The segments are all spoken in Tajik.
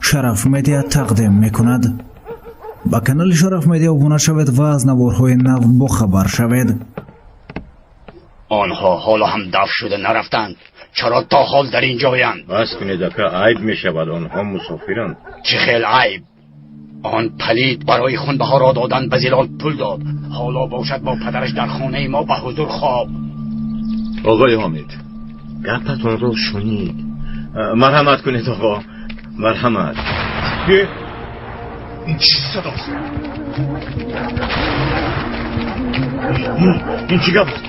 Шараф Медиа тақдим мекунад. Ба канали Шараф Медиа обуна шавед ва аз наворҳои нав бохабар шавед. Онҳо ҳоло ҳам дафт шуда нарафтанд. Чаро то ҳол дар ин ҷоянд? Бас кунед, ака, айб мешавад, онҳо мусофиранд. Чӣ хел айб? Он палид барои хунбаҳоро додан ба Зилол пул дод. Ҳоло бошад бо падараш дар хонаи мо ба ҳузур хоб. Оғои Ҳомид, гапатонро шунид. Марҳамат кунед, оғо, марҳамат. Ин чӣ садост? Ин чӣ гап аст?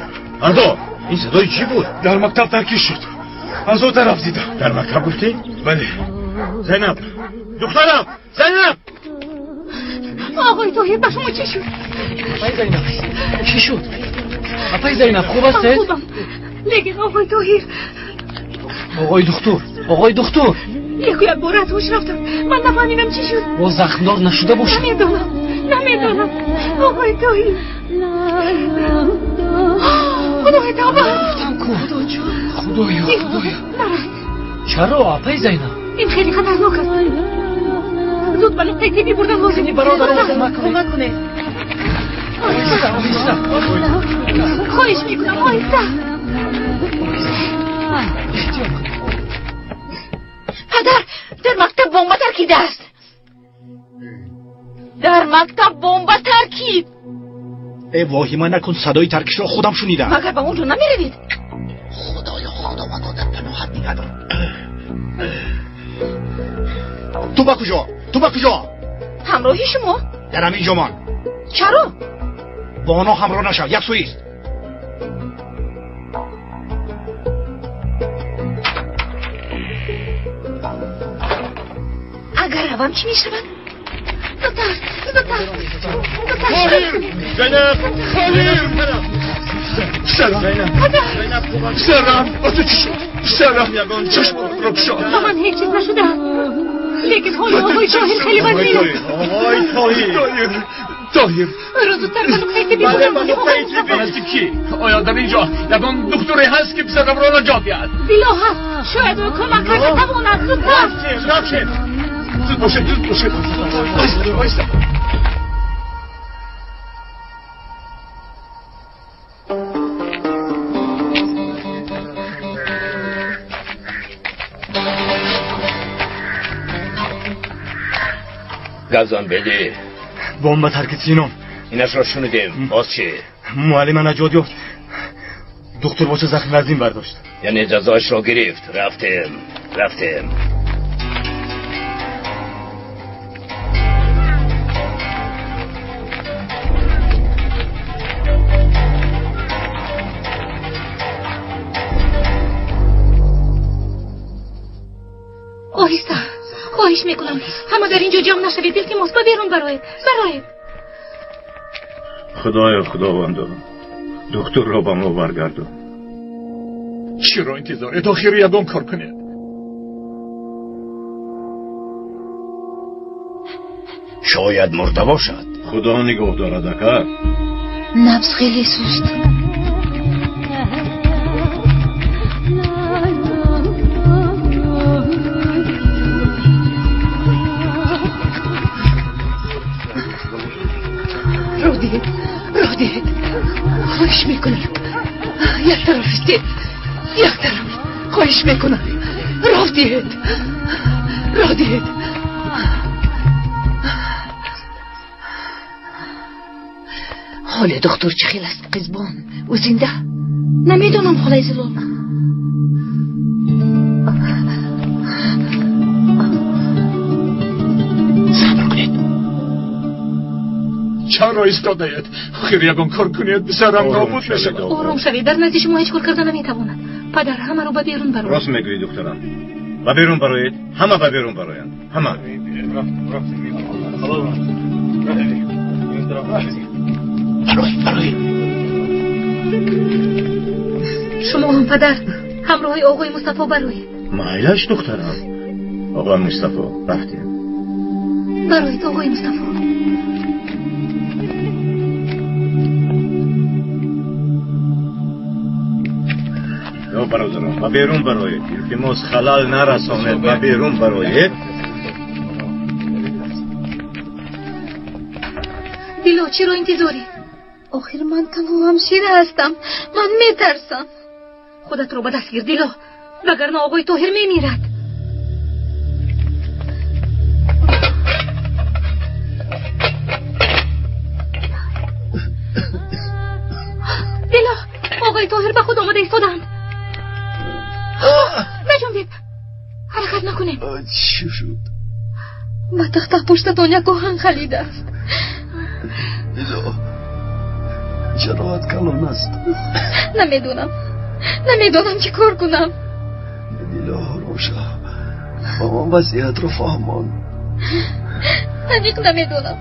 Ардо, ин садои чӣ буд? Дар мактаб таркиш шуд. Аз он тараф дидам. Дар мактаб гуфтӣ? Бале. Зайнаб, духтарам, Зайнаб! Оғои Тоҳир, ба шумо чӣ шуд? Апаи Зайнаб, чӣ шуд? Апаи Зайнаб, хуб ҳастед? Хубам, лекин оғои Тоҳир. Оғои духтур, оғои духтур. Яку як бора аз ҳуш рафтам. Ман нафаҳмидам чӣ шуд. Боз захмдор нашуда бошад? Намедонам, намедонам. Оғои Тоҳир. Худои тавба. Гуфтам ку. Худоё, Худоё. Нарафт. Чаро, апаи Зайнаб? Ин хеле хатарнок аст. Зуд ба нуқтаи тиббӣ бурдан лозим. Бародарам, кӯмак кунед. Кӯмак кунед. Оҳиста, оҳиста. Хоҳиш мекунам, оҳиста. Эҳтиёт кунед. Падар, дар мактаб бомба таркидааст. Дар мактаб бомба таркид. Э, воҳима накун, садои таркишро худам шунидам. Магар ба он ҷо намеравед? Худоё, Худовандо, дар паноҳат нигаҳдор. Ту ба куҷо? Ту ба куҷо? Ҳамроҳи шумо. Дар ҳамин ҷо мон. Чаро? Бо онҳо ҳамроҳ нашав, як сӯист. Агар равам чӣ мешавад? Зудтар, зудтар, зудтар. Зайнаб! Тоҳир! Писарам, писарам, ба ту чӣ шуд? Писарам, чашмонро кушод. Ба ман ҳеҷ чиз нашудааст. Лекин ҳоли оғои Тоҳир хеле вазнин аст. Оғои Тоҳир! Тоҳир, Тоҳир. Ӯро зудтар ба нуқтаи тиббӣ Бале, бурдан ба лозим. нуқтаи тиббӣ. Назди кӣ? Оё дар ин ҷо ягон духтуре ҳаст, ки писарамро наҷот диҳад? Зило ҳаст. Шояд ӯ кӯмак карда тавонад. Зудтар. Рафтем, рафтем. Зуд бошед, зуд бошед. Оҳиста, оҳиста. Газон беди. Бомба таркид, Сином. Инашро шунидем. Боз чӣ? Муаллима наҷот ёфт. Духтур боша захм вазин бардошт. Яъне ҷазоашро гирифт. Рафтем, рафтем. Оҳиста, хоҳиш мекунам, ҳама дар ин ҷо ҷамъ нашавед. Илтимос, ба берун бароед, бароед. Худоё, Худовандо, духтурро ба мо баргардон. Чиро интизоред? Охир ягон кор кунед. Шояд мурда бошад. Худо нигоҳ дорад, ака. Набз хеле суст. Роҳ диҳед, роҳ диҳед. Хоҳиш мекунам. Як тараф истед. Як тараф. Хоҳиш мекунам. Роҳ диҳед. Роҳ диҳед. Ҳоли духтур чӣ хел аст, қизбон? Ӯ зинда? Намедонам, холаи Зилол. Сабр кунед. Чаро истодаед? Охир ягон кор кунед, писарам Ором нобуд шавед, мешавад. оғо. Ором шавед, дар назди шумо ҳеҷ кор карда наметавонад. Падар, ҳамаро ба берун бароед. Рост мегӯӣ, духтарам. Ба берун бароед, ҳама ба берун бароянд. Ҳама. Бароед, бароед. Шумо ҳам, падар, ҳамроҳи оғои Мустафо бароед. Майлаш, духтарам. Оғои Мустафо, рафтем. Бароед, оғои Мустафо. Ё бародарон, ба берун бароед. Илтимос, халал нарасонед, ба берун бароед. Дило, чиро интизорӣ? Охир ман танҳо ҳамшира ҳастам. Ман метарсам. Худатро ба даст гир, Дило, вагарна оғои Тоҳир мемирад. Дило, оғои Тоҳир ба худ омада истоданд. Наҷунбед, ҳаракат накунед. Чӣ шуд? Ба тахта пуштатон як оҳан халидааст. Дило, ҷароҳат калон аст. Намедонам, намедонам чӣ кор кунам. Дило, ором шав. Ба ман вазъиятро фаҳмон. Аниқ намедонам.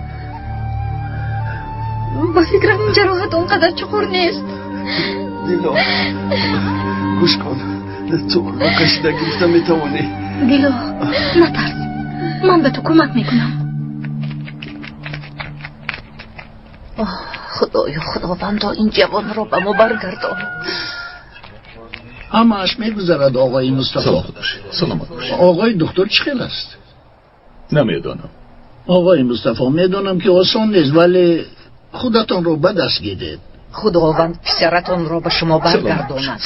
Ба фикрам ҷароҳат он қадар чуқур нест. Дило, гӯш кун. Ту онро кашида гирифта метавонӣ. Дило, натарс. Ман ба ту кӯмак мекунам. Худоё, худовандо, ин ҷавонро ба мо баргардон. Ҳамааш мегузарад, оғои Мустафо. Саломат бошед, саломат бошед. Оғои духтур чӣ хел аст? Намедонам. Оғои Мустафо, медонам ки осон нест, вале худатонро ба даст гиред. Худованд писаратонро ба шумо баргардонад.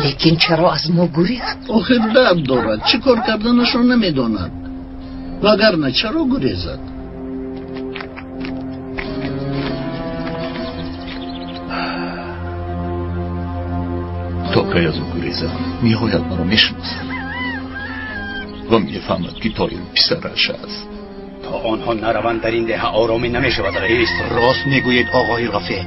Лекин чаро аз мо гурехт? Охир дард дорад, чӣ кор карданашро намедонад. Вагарна чаро гурезад? То кай аз ӯ гурезам, ниҳоят маро мешиносад ва мефаҳмад, ки Тоҳир писараш аст. То онҳо нараванд, дар ин деҳа оромӣ намешавад, раис. Рост мегӯед, оғои Рафеъ.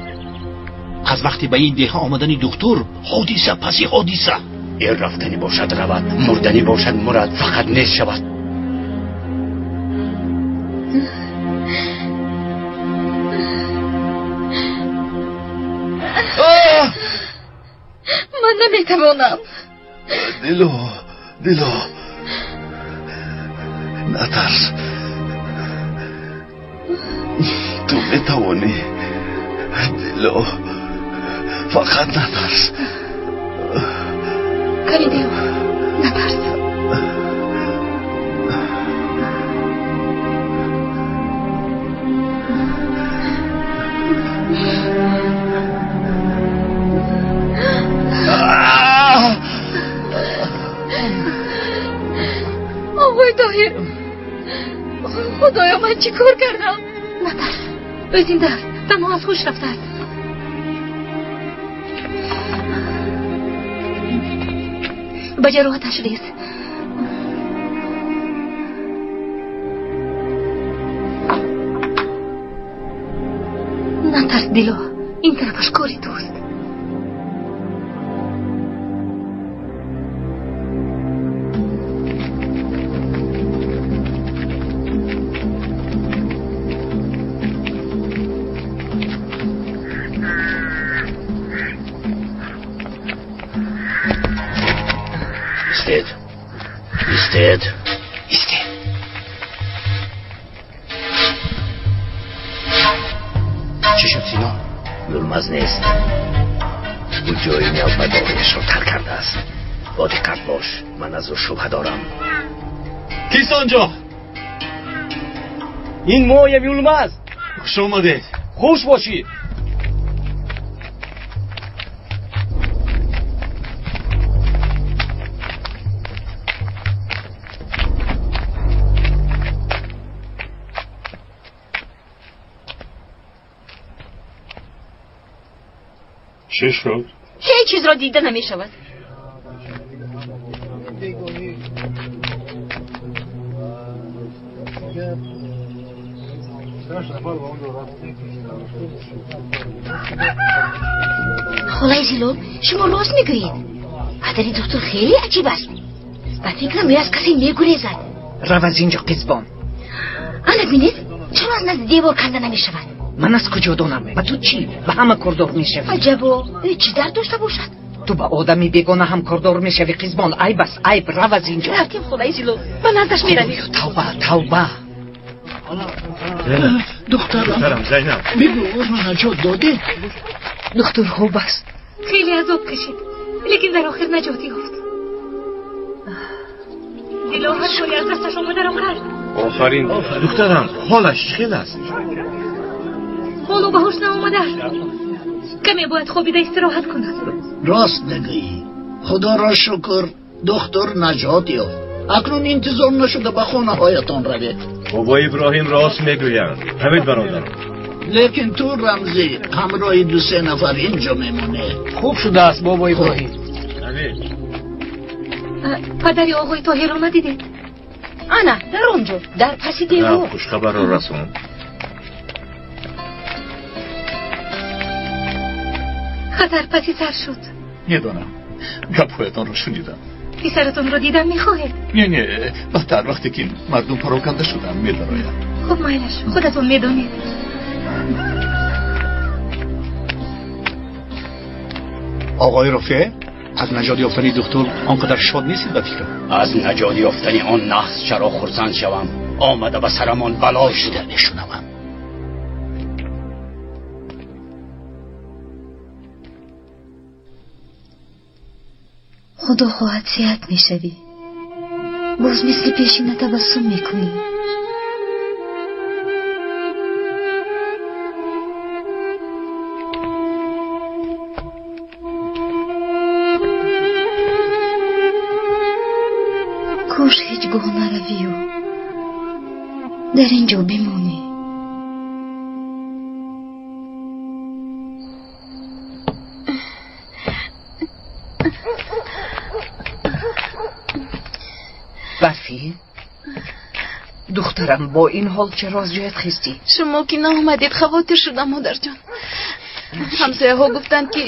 Аз вақте ба ин деҳа омадани духтур, ҳодиса паси ҳодиса. Ин рафтанӣ бошад равад, мурданӣ бошад мурад, фақат нест шавад. Ман наметавонам. Дило, Дило, натарс. Ту метавонӣ. Дило, фақат натарс. Кани, Дило, натарс. Оғои Тоҳир, худоё, ман чӣ кор кардам? Натарс, ӯ зинда аст, танҳо аз ҳуш рафтааст. Ба ҷароҳаташ рез. Натарс, Дило, ин тарафаш кори туст. Истед. Истед. Истед. Чӣ шуд, Сино? Юлмаз нест. Ӯ ҷои навбадориашро тарк кардааст. Бо диққат бош, ман аз ӯ шубҳа дорам. Кист онҷо? Ин моем, Юлмаз. Хуш омадед. Хуш бошӣ. Чӣ шуд? Ҳеҷ чизро дида намешавад. Холаи Зилол, шумо рост мегӯед. Падари духтур хеле аҷиб аст. Ба фикрам, ӯ аз касе мегурезад. Рав аз инҷо, қизбон. Ана бинед, чаро аз назди девор канда намешавад? Ман аз куҷо донам? Ба ту чӣ? Ба ҳама кордор мешавӣ. Аҷабо, ӯ чӣ дард дошта бошад? Ту ба одами бегона ҳам кордор мешавӣ, қизбон. Айб аст, айб. Рав аз инҷо. Рафтем, холаи Зилол, ба наздаш меравем. Тавба, тавба. Духтарам, Духтарам Зайнаб, бигӯ, ӯро наҷот додед? Духтур хуб аст. Хеле азоб кашид, лекин дар охир наҷот ёфт. Дило ҳар коре аз дасташ омадаро кард. Офарин, духтарам, ҳолаш чӣ хел аст? Ҳоло ба ҳуш наомадааст. Каме бояд хобида истироҳат кунад. Рост мегӯӣ. Худоро шукр, духтур наҷот ёфт. Акнун интизор нашуда ба хонаҳоятон равед. Бобои Иброҳим рост мегӯянд. Равед, бародарон. Лекин ту, Рамзӣ, ҳамроҳи ду-се нафар инҷо мемонӣ. Хуб шудааст, бобои Иброҳим. Равед. Падари оғои Тоҳирро надидед? Ана, дар он ҷо, дар паси девор. Хушхабарро расон. Хатар паси сар шуд. Медонам, гапҳоятонро шунидам. Писаратонро дидан мехоҳед? Не, не, баъдтар, вақте ки мардум пароканда шуданд, медарояд. Хуб, майлаш, худатон медонед. Оғои Рофеъ, аз наҷот ёфтани духтур он қадар шод нестед ба фикрам? Аз наҷот ёфтани он наҳс чаро хурсанд шавам? Омада ба сарамон бало шуда. Мешунавам. Худо хоҳад сиҳат мешавӣ. Боз мисли пешина табассум мекунӣ. Кош ҳеҷ гоҳ наравию дар ин ҷо бимонӣ. Барфин, духтарам, бо ин ҳол чаро аз ҷоят хистӣ? Шумо ки наомадед, хавотир шудам, модарҷон. Ҳамсояҳо гуфтанд, ки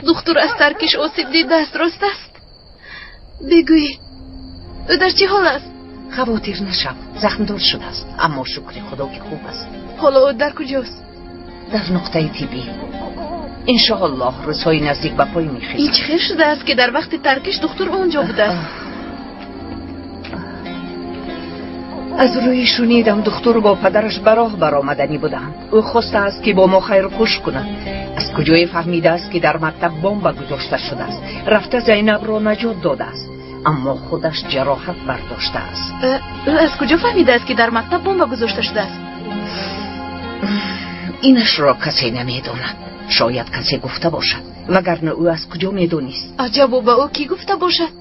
духтур аз таркиш осеб дидааст. Рост аст? Бигӯед, ӯ дар чӣ ҳол аст? Хавотир нашав, захмдор шудааст, аммо шукри худо ки хуб аст. Ҳоло ӯ дар куҷост? Дар нуқтаи тиббӣ. Иншоаллоҳ рӯзҳои наздик ба пой мехезад. Ин чӣ хел шудааст, ки дар вақти таркиш духтур он ҷо будааст? Аз рӯи шунидам, духтур бо падараш ба роҳ баромаданӣ буданд. Ӯ хостааст, ки бо мо хайрхуш кунад. Аз куҷое фаҳмидааст, ки дар мактаб бомба гузошта шудааст. Рафта Зайнабро наҷот додааст, аммо худаш ҷароҳат бардоштааст. Ӯ аз куҷо фаҳмидааст, ки дар мактаб бомба гузошта шудааст? Инашро касе намедонад. Шояд касе гуфта бошад, вагарна ӯ аз куҷо медонист? Аҷабо, ба ӯ кӣ гуфта бошад?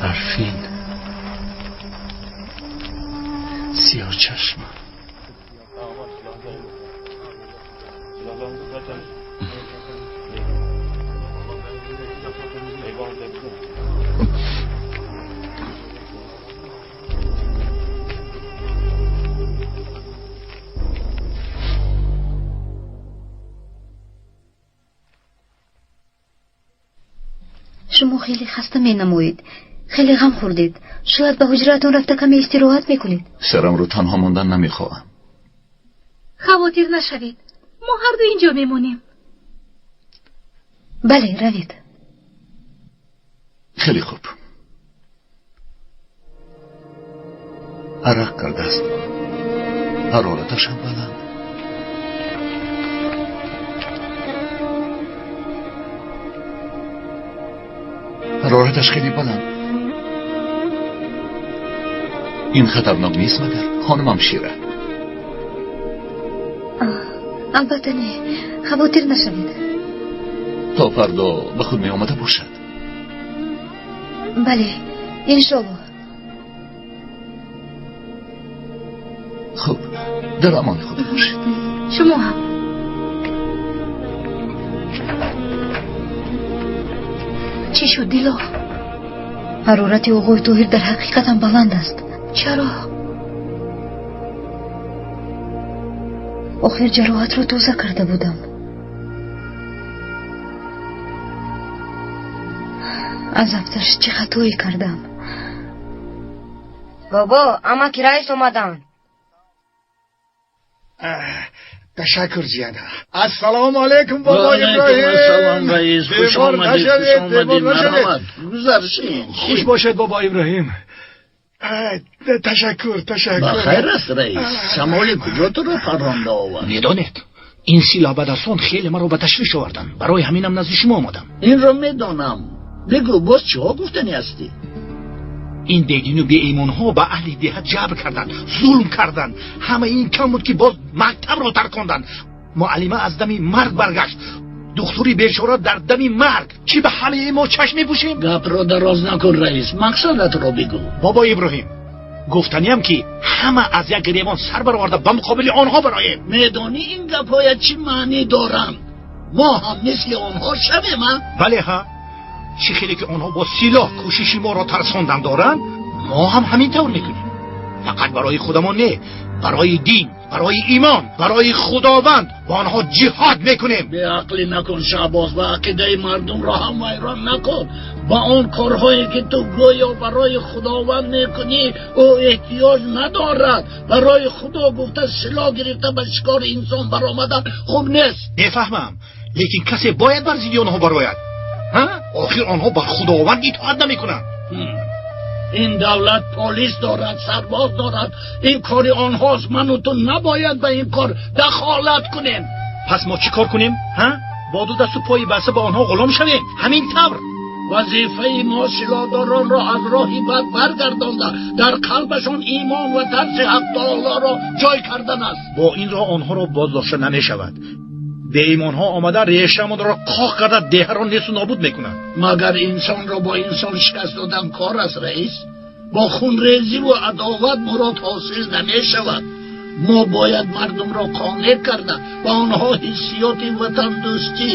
Барфин, сиёҳчашма. Шумо хеле хаста менамоед, хеле ғам хӯрдед. Шояд ба ҳуҷраатон рафта каме истироҳат мекунед. Сарамро танҳо мондан намехоҳам. Хавотир нашавед, мо ҳарду инҷо мемонем. Бале, равед. Хеле хуб. Арақ кардааст, ҳарораташам баланд. Ҳарораташ хеле баланд. Ин хатарнок нест магар, хонумам Шира? Албатта не, хавотир нашавед. То фардо ба худ меомада бошад. Бале, иншоаллоҳ. Хуб, дар амони худо бошед. Шумо ҳам. Чӣ шуд, Дило? Ҳарорати оғои Тоҳир дар ҳақиқатам баланд аст. Чаро? Охир ҷароҳатро тоза карда будам. Аз афташ чӣ хатое кардам? Бобо, амаки раис омаданд. Ташаккур ҷиян. Ассалому алайкум бобо Иброҳим. Ассалом раис, хуш омадед, хуш омадед, марҳамат. Гузаршин. Хуш бошед бобо Иброҳим. Ташаккур, ташаккур. Ба хайр аст раис. Шамоли куҷо туро парронда овард? Медонед, ин силоҳбадасон хеле маро ба ташвиш оварданд. Барои ҳаминам назди шумо омадам. Инро медонам. Бигӯ, боз чиҳо гуфтанӣ ҳастӣ? Ин бедину беимонҳо ба аҳли деҳа ҷабр карданд, зулм карданд. Ҳама ин кам буд ки боз мактабро тарконданд. Муаллима аз дами марг баргашт. Духтури бечора дар дами марг. Чӣ ба ҳамаи мо чашм мепӯшем? Гапро дароз накун раис, мақсадатро бигӯ. Бобо Иброҳим, гуфтаниям ки ҳама аз як гиребон сар бароварда ба муқобили онҳо бароем. Медонӣ ин гапҳоя чӣ маънӣ доранд? Мо ҳам мисли онҳо шавем, а? Бале ҳа. Чӣ хеле ки онҳо бо силоҳ кӯшиши моро тарсондан доранд, мо ҳам ҳамин тавр мекунем. Фақат барои худамон не, барои дин, барои имон, барои Худованд бо онҳо ҷиҳод мекунем. Беақлӣ накун Шаҳбоз, ва ақидаи мардумро ҳам вайрон накун. Ба он корҳое ки ту гӯё барои Худованд мекунӣ, ӯ эҳтиёҷ надорад. Барои Худо гуфта силоҳ гирифта ба шикори инсон баромадан хуб нест. Мефаҳмам, лекин касе бояд бар зидди онҳо барояд. Охир онҳо ба Худованд итоат намекунанд. Ин давлат полис дорад, сарбоз дорад. Ин кори онҳост. Ману ту набояд ба ин кор дахолат кунем. Пас мо чӣ кор кунем? Бо ду дасту пои баста ба онҳо ғулом шавем? Ҳамин тавр. Вазифаи мо силоҳдоронро аз роҳи бад баргардонда, дар қалбашон имон ва тарси ҳақ таолоро ҷой кардан аст. Бо ин роҳ онҳоро боздошта намешавад. Беимонҳо омада решамонро қоқ карда деҳаро несту нобуд мекунанд. Магар инсонро бо инсон шикаст додан кор аст раис? Бо хунрезиву адоват мурод ҳосил намешавад. Мо бояд мардумро қонеъ карда ба онҳо ҳиссиёти ватандӯстӣ,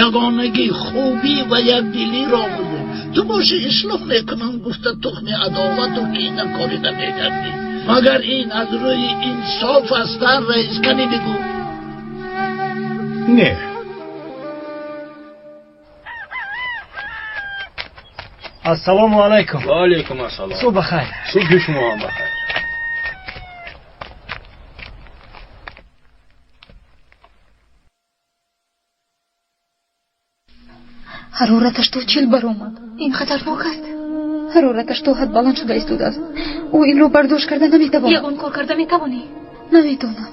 ягонагӣ, хубӣ ва якдилиро омӯзем. Ту боши ислоҳ мекунам гуфта тухми адовату кина корида мегардӣ. Магар ин аз рӯи инсоф аст, раис? Кани бигӯ. Не. Ассалому алайкум. Ва алайкум ассалом. Субҳ бахайр. Субҳи шумо ҳам бахайр. Ҳарораташ то 40 баромад. Ин хатарнок аст. Ҳарораташ то ҳад баланд шуда истодааст. Ӯ инро бардошт карда наметавонад. Ягон кор карда метавонӣ? Наметавонам.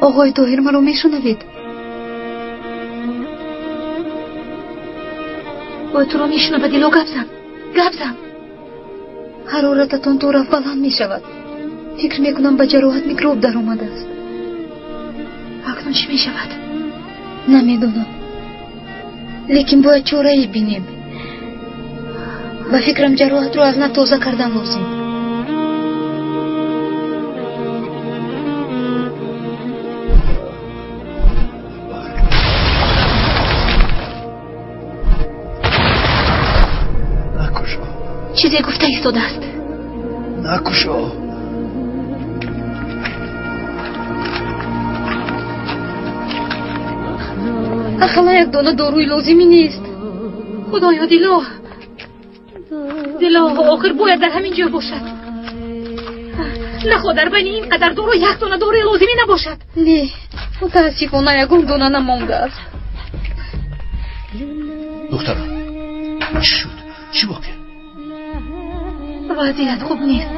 Оғои Тоҳир, маро мешунавед? Ӯ туро мешунавад. Дило, гап зан, гап зан. Ҳарорататон то рафт баланд мешавад. Фикр мекунам ба ҷароҳат микроб даромадааст. Акнун чӣ мешавад? Намедонам, лекин бояд чорае бинем. Ба фикрам ҷароҳатро аз нав тоза кардан лозим. Чизе гуфта истодааст. Накушо. Ақаллан як дона доруи лозимӣ нест. Худоё, Дило, Дило, охир бояд дар ҳамин ҷо бошад. Нахоҳ дар байни ин қадар дору як дона доруи лозимӣ набошад. Не, мутаассифона ягон дона намондааст. Духтарам, чӣ шуд? Чӣ воқеа? Вазъият хуб нест.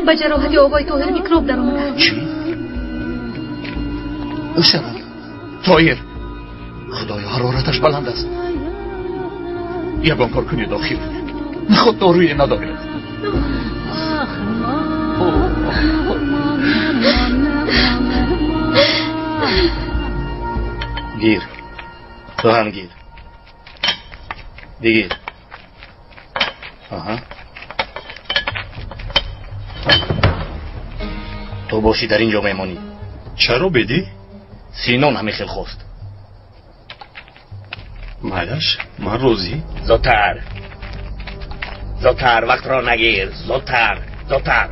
Ба ҷароҳати оғои Тоҳир микроб даромадааст. Чӣ? Писарам, Тоҳир, Худоё, ҳарораташ баланд аст. Ягон кор кунед охир. Наход доруе надоред. Гир. Ту ҳам гир. Бигир. Аҳа. Ту бошӣ дар ин ҷо мемонӣ. Чаро бедӣ? Синон ҳамин хел хост. Майлаш, ман розӣ. Зудтар, зудтар, вақтро нагир. Зудтар, зудтар.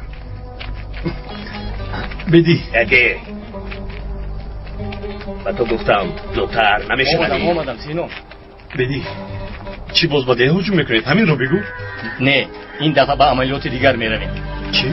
Бедӣ. Эди, ба ту гуфтам зудтар, намешунавӣ. Омадам, омадам, Синон. Бедӣ, чӣ боз ба деҳа ҳуҷум мекунед? Ҳаминро бигӯ. Не, ин дафъа ба амалиёти дигар меравем. Чӣ?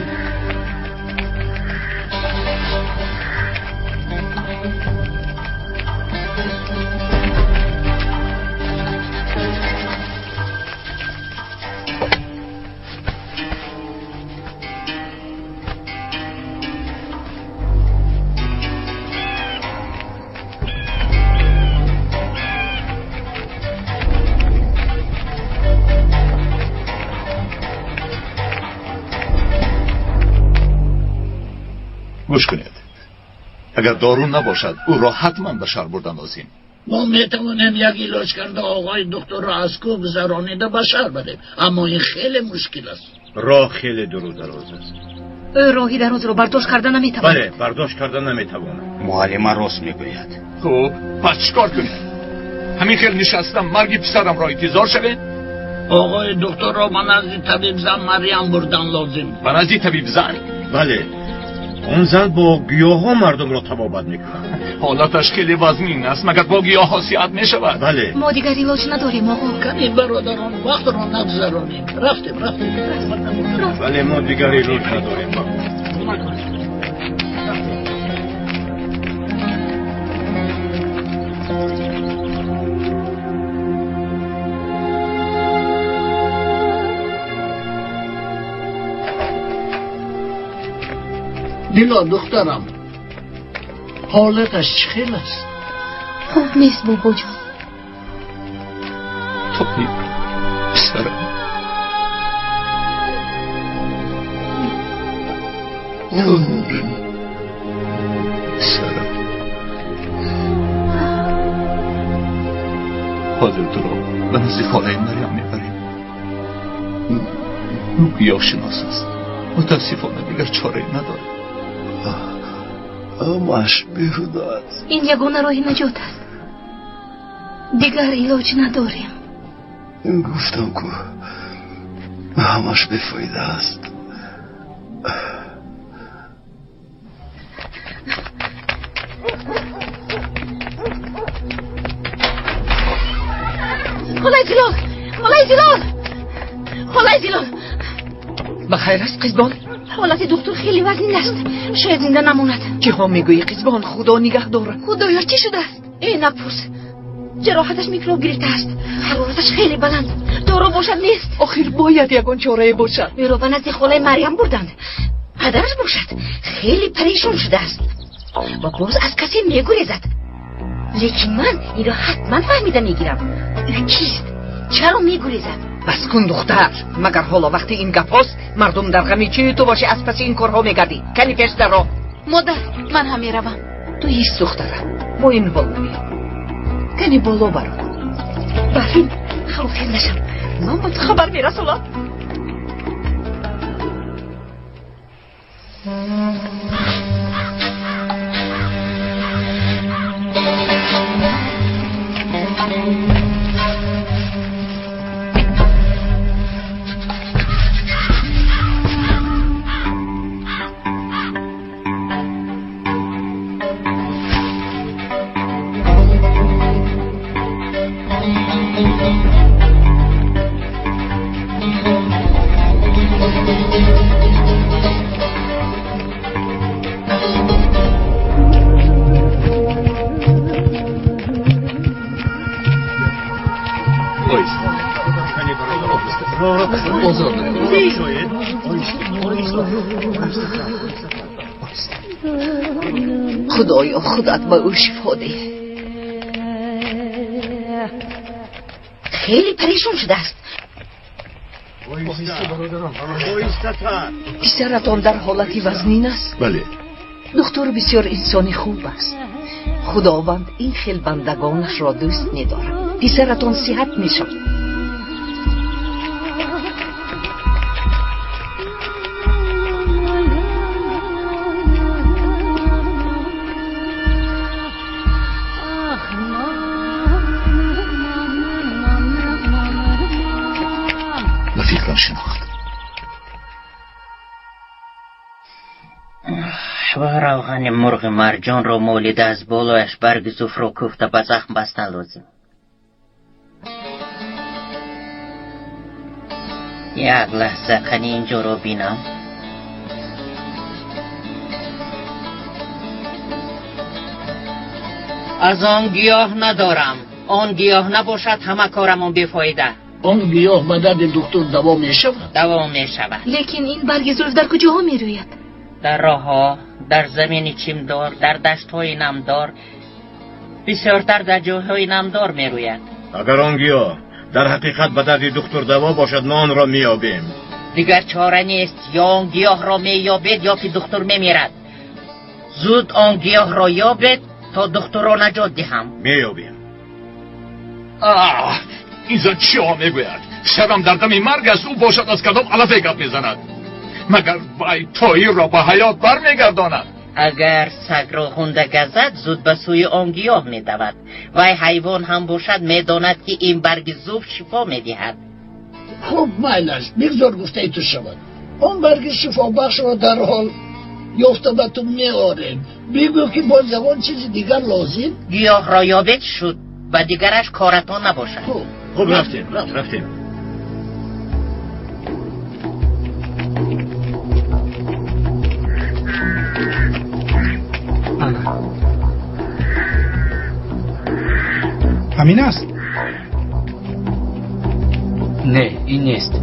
Гӯш кунед, агар дору набошад, ӯро ҳатман ба шаҳр бурдан лозим. Мо метавонем як илоҷ карда оғои духтурро аз кӯҳ гузаронида ба шаҳр барем, аммо ин хеле мушкил аст. Роҳ хеле дуру дароз аст. Ӯ роҳи дарозро бардошт карда наметавонад. Бале, бардошт карда наметавонад. Муаллима рост мегӯяд. Хуб, пас чӣ кор кунем? Ҳамин хел нишастам марги писарамро интизор шавем? Оғои духтурро ба назди табибзан Марьям бурдан лозим. Ба назди табибзан? Бале, он зан бо гиёҳҳо мардумро табобат мекунад. Ҳолаташ хеле вазнин аст, магар бо гиёҳҳо сиҳат мешавад? Бале. Мо дигар илоҷ надорем, оғо. Кани бародарон, вақтро нагузаронем. Рафтем, рафтем. Бале, мо дигар илоҷ надорем. Дило, духтарам, ҳолаташ чӣ хел аст? Хуб нест, бобоҷон. Тоҳир, писарам. Писарам. Ҳозир туро ба назди холаи Марьям мебарем. Ӯ гиёҳшинос аст. Мутаассифона дигар чорае надорем. Ҳамаш беҳуда аст. Ин ягона роҳи наҷот аст. Дигар илоҷ надорем. Гуфтам ку ҳамаш бефоида аст. Холаи Зилол! Холаи Зилол! Холаи Зилол! Ба хайр аст, қизбон? Ҳолати духтур хеле вазнин аст. Шояд зинда намонад. Чиҳо мегӯӣ, қизбон? Худо нигаҳ дорад. Худоё, чӣ шудааст? Э, напурс. Ҷароҳаташ микроб гирифтааст. Ҳарораташ хеле баланд. Дору бошад нест. Охир бояд ягон чорае бошад. Ӯро ба назди холаи Марьям бурданд. Падараш бошад хеле парешон шудааст ва боз аз касе мегурезад. Лекин ман инро ҳатман фаҳмида мегирам. Ӯ кист? Чаро мегурезад? Бас кун, духтар. Магар ҳоло вақти ин гапҳост? Мардум дар ғами чии ту бошӣ аз паси ин корҳо мегардӣ. Кани пеш дарро. Модар, ман ҳам меравам. Ту ҳис, духтарам, бо ин ҳол намеям. Кани боло баро. Бафин, хавотир нашав. Ман ба ту хабар мерасонам. Худоё, худат ба ӯ шифо деҳ. Хеле парешон шудааст. Писаратон дар ҳолати вазнин аст? Бале. Духтур бисёр инсони хуб аст. Худованд ин хел бандагонашро дӯст медорад. Писаратон сиҳат мешавад. равғани мурғи марҷонро молида аз болояш барги зуфро кӯфта ба захм бастан лозим. Як лаҳза қани инҷоро бинам. Аз он гиёҳ надорам. Он гиёҳ набошад, ҳама корамон бефоида. Он гиёҳ ба дарди духтур даво мешавад? Даво мешавад. Лекин ин барги зулф дар куҷоҳо мерӯяд? Дар роҳҳо, дар замини чимдор, дар даштҳои намдор, бисёртар дар ҷойҳои намдор мерӯяд. Агар он гиёҳ дар ҳақиқат ба дарди духтур даво бошад, мо онро меёбем. Дигар чора нест. Ё он гиёҳро меёбед, ё ки духтур мемирад. Зуд он гиёҳро ёбед то духтурро наҷот диҳам. Меёбем. Аҳ, ин зан чиҳо мегӯяд? Писарам дар дами марг аст, ӯ бошад аз кадом алафе гап мезанад? Магар вай Тоҳирро ба ҳаёт бармегардонад? Агар сагро хунда газад, зуд ба сӯи он гиёҳ медавад. Вай ҳайвон ҳам бошад, медонад, ки ин барги зуб шифо медиҳад. Хуб, майлаш, бигзор гуфтаи ту шавад. Он барги шифобахшро дарҳол ёфта ба ту меорем. Бигӯ, ки боз ягон чизи дигар лозим? Гиёҳро ёбед шуд, ба дигараш коратон набошад. Хуб, рафтем, рафтем. Ҳамин аст? Не, ин нест.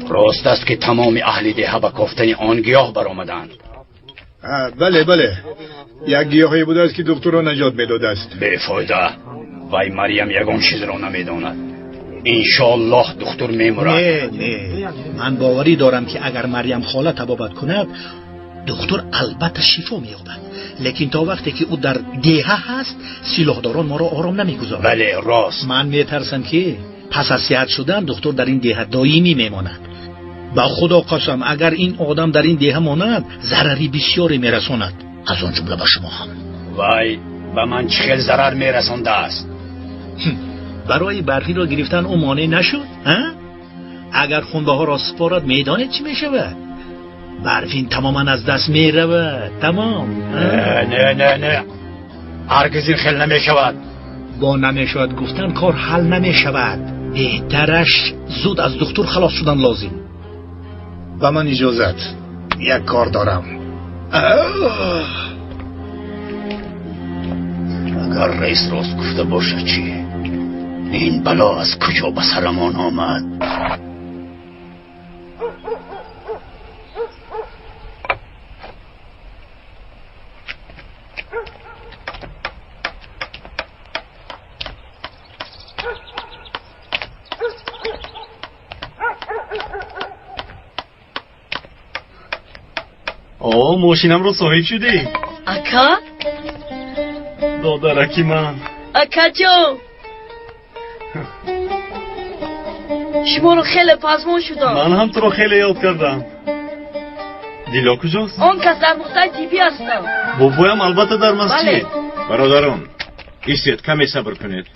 Рост аст, ки тамоми аҳли деҳа ба кофтани он гиёҳ баромаданд. Бале, бале, як гиёҳе будааст, ки духтурро наҷот медодааст. Бефоида, вай Марьям ягон чизро намедонад. Иншоаллоҳ духтур мемурад. Не, не, ман боварӣ дорам, ки агар Марьям хола табобат кунад, духтур албатта шифо меёбад. Лекин то вақте ки ӯ дар деҳа ҳаст, силоҳдорон моро ором намегузоранд. Бале, рост. Ман метарсам, ки пас аз сиҳат шудан духтур дар ин деҳа доимӣ мемонад. Ба худо қасам, агар ин одам дар ин деҳа монад, зарари бисёре мерасонад, аз он ҷумла ба шумо ҳам. Вай ба ман чӣ хел зарар мерасондааст? Барои барфиро гирифтан ӯ монеъ нашуд? Агар хунбаҳоро супорад, медонед чӣ мешавад? Барфин тамоман аз даст меравад. Тамом. Не, не, не, ҳаргиз ин хел намешавад. Бо намешавад гуфтан кор ҳал намешавад. Беҳтараш зуд аз духтур халос шудан лозим. Ба ман иҷозат, як кор дорам. Агар раис рост гуфта бошад чӣ? Ин бало аз куҷо ба сарамон омад? О, мошинамро соҳиб шудӣ? Ака? Додараки ман. Акаҷон, шуморо хеле пазмон шудам. Ман ҳам туро хеле ёд кардам. Дило куҷост? Он кас дар нуқтаи тиббӣ ҳастам. Бобоям албатта дар масҷид. Бародарон, истед, каме сабр кунед.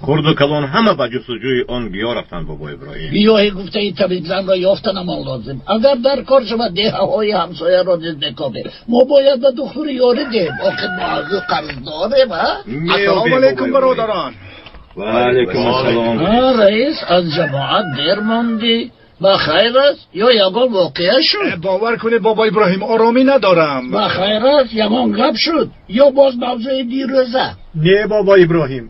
Хурду калон ҳама ба ҷустуҷӯи он гиёҳ рафтанд, бобо Иброҳим. Гиёҳи гуфтаи табибзанро ёфтанамон лозим. Агар дар кор шавад, деҳаҳои ҳамсояро низ мекобем. Мо бояд ба духтур ёрӣ диҳем. Охир мо аз ӯ қарз дорем, а? Ассалому алайкум, бародарон. Ва алайкум ассалом. Раис, аз ҷамоат дер мондӣ. Ба хайр аст ё ягон воқеа шуд? Бовар кунед, бобо Иброҳим, оромӣ надорам. Ба хайр аст, ягон гап шуд ё боз мавзӯи дирӯза? Не, бобо Иброҳим,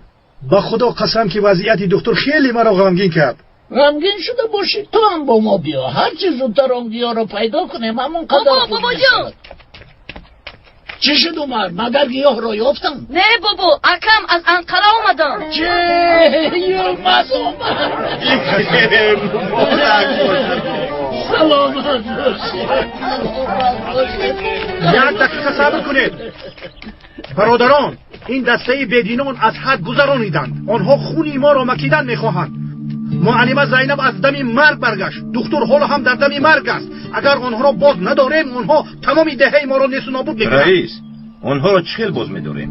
ба худо қасам, ки вазъияти духтур хеле маро ғамгин кард. Ғамгин шуда бошӣ, ту ҳам бо мо биё. Ҳарчи зудтар он гиёҳро пайдо кунем, ҳамон қадар бобо. Бобоҷон, чӣ шуд, Умар? Магар гиёҳро ёфтам? Не, бобо, акам аз Анқара омаданд. Чӣ, Юлмаз омад? Саломат бошед. Як дақиқа сабр кунед, бародарон. Ин дастаи бединон аз ҳад гузарониданд. Онҳо хуни моро макидан мехоҳанд. Муаллима Зайнаб аз дами марг баргашт, духтур ҳоло ҳам дар дами марг аст. Агар онҳоро боз надорем, онҳо тамоми деҳаи моро несту нобуд мекунанд. Раис, онҳоро чӣ хел боз медорем?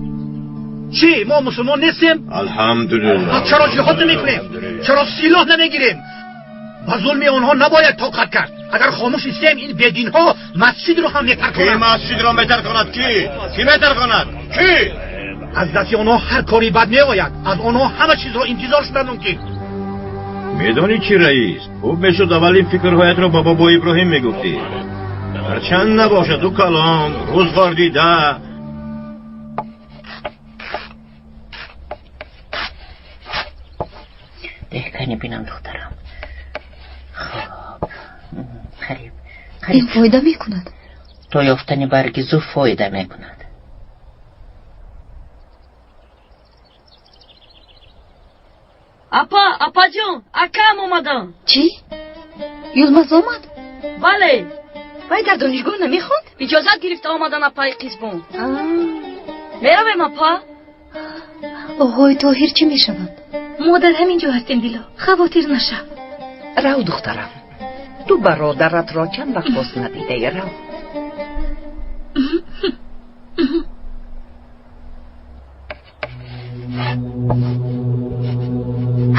Чӣ, мо мусулмон нестем? Алҳамдулиллоҳ. Пас чаро ҷиҳод намекунем? Чаро силоҳ намегирем? Ба зулми онҳо набояд тоқат кард. Агар хомӯш истем, ин бединҳо масҷидро ҳам метарконанд. Кӣ масҷидро метарконад? Кӣ, кӣ метарконад, кӣ? Аз дасти онҳо ҳар кори бад меояд. Аз онҳо ҳама чизро интизор шудан мумкин. Медонӣ чӣ, раис, хуб мешуд аввал ин фикрҳоятро ба бобо Иброҳим мегуфтӣ. Ҳарчанд набошад, ӯ калон, рӯзғор дида. Деҳкани бинам, духтарам. Хоб, қариб. Ин фоида мекунад? То ёфтани барги зуб фоида мекунад. омаданд. Чӣ? Юлмаз омад? Бале. Вай дар донишгоҳ намехонд? Иҷозат гирифта омадан, апаи Қизбон. Меравем, апа? Оғои Тоҳир чӣ мешаванд? Мо дар ҳамин ҷо ҳастем, Дило, хавотир нашав. Рав, духтарам, ту бародаратро чанд вақт боз надидаи, рав.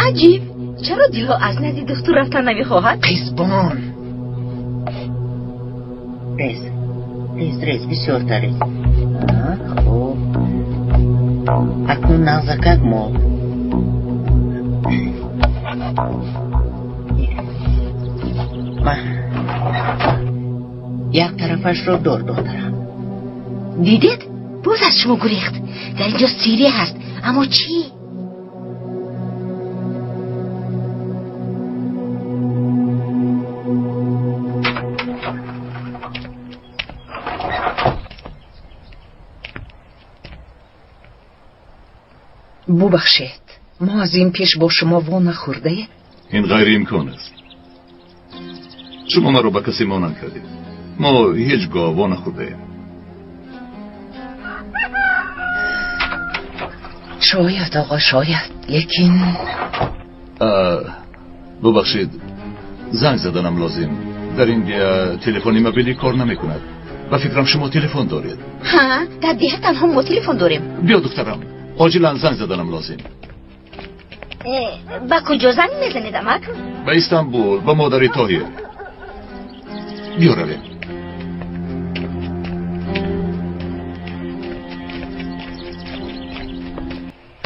Аҷиб, чаро Дило аз назди духтур рафтан намехоҳад? Қизбон, Рез, рез, рез, бисёртар рез. Хуб, акнун нағзакак мол. Як тарафашро дор, духтарам. Дидед, боз аз шумо гурехт. Дар инҷо сирре ҳаст, аммо чӣ? Бубахшед, мо аз ин пеш бо шумо во нахӯрдаем? Ин ғайриимкон аст. Шумо маро ба касе монанд кардед. Мо ҳеҷ гоҳ во нахӯрдаем. Шояд, оғо, шояд, лекин Бубахшед, занг заданам лозим. Дар ин деҳа телефони мобилӣ кор намекунад. Ба фикрам, шумо телефон доред. Ҳа, дар деҳа танҳо мо телефон дорем. Биё, духтарам, оҷилан занг заданам лозим. Ба куҷо занг мезанед, амак? Ба Истанбул, ба модари Тоҳир. Биё, равем.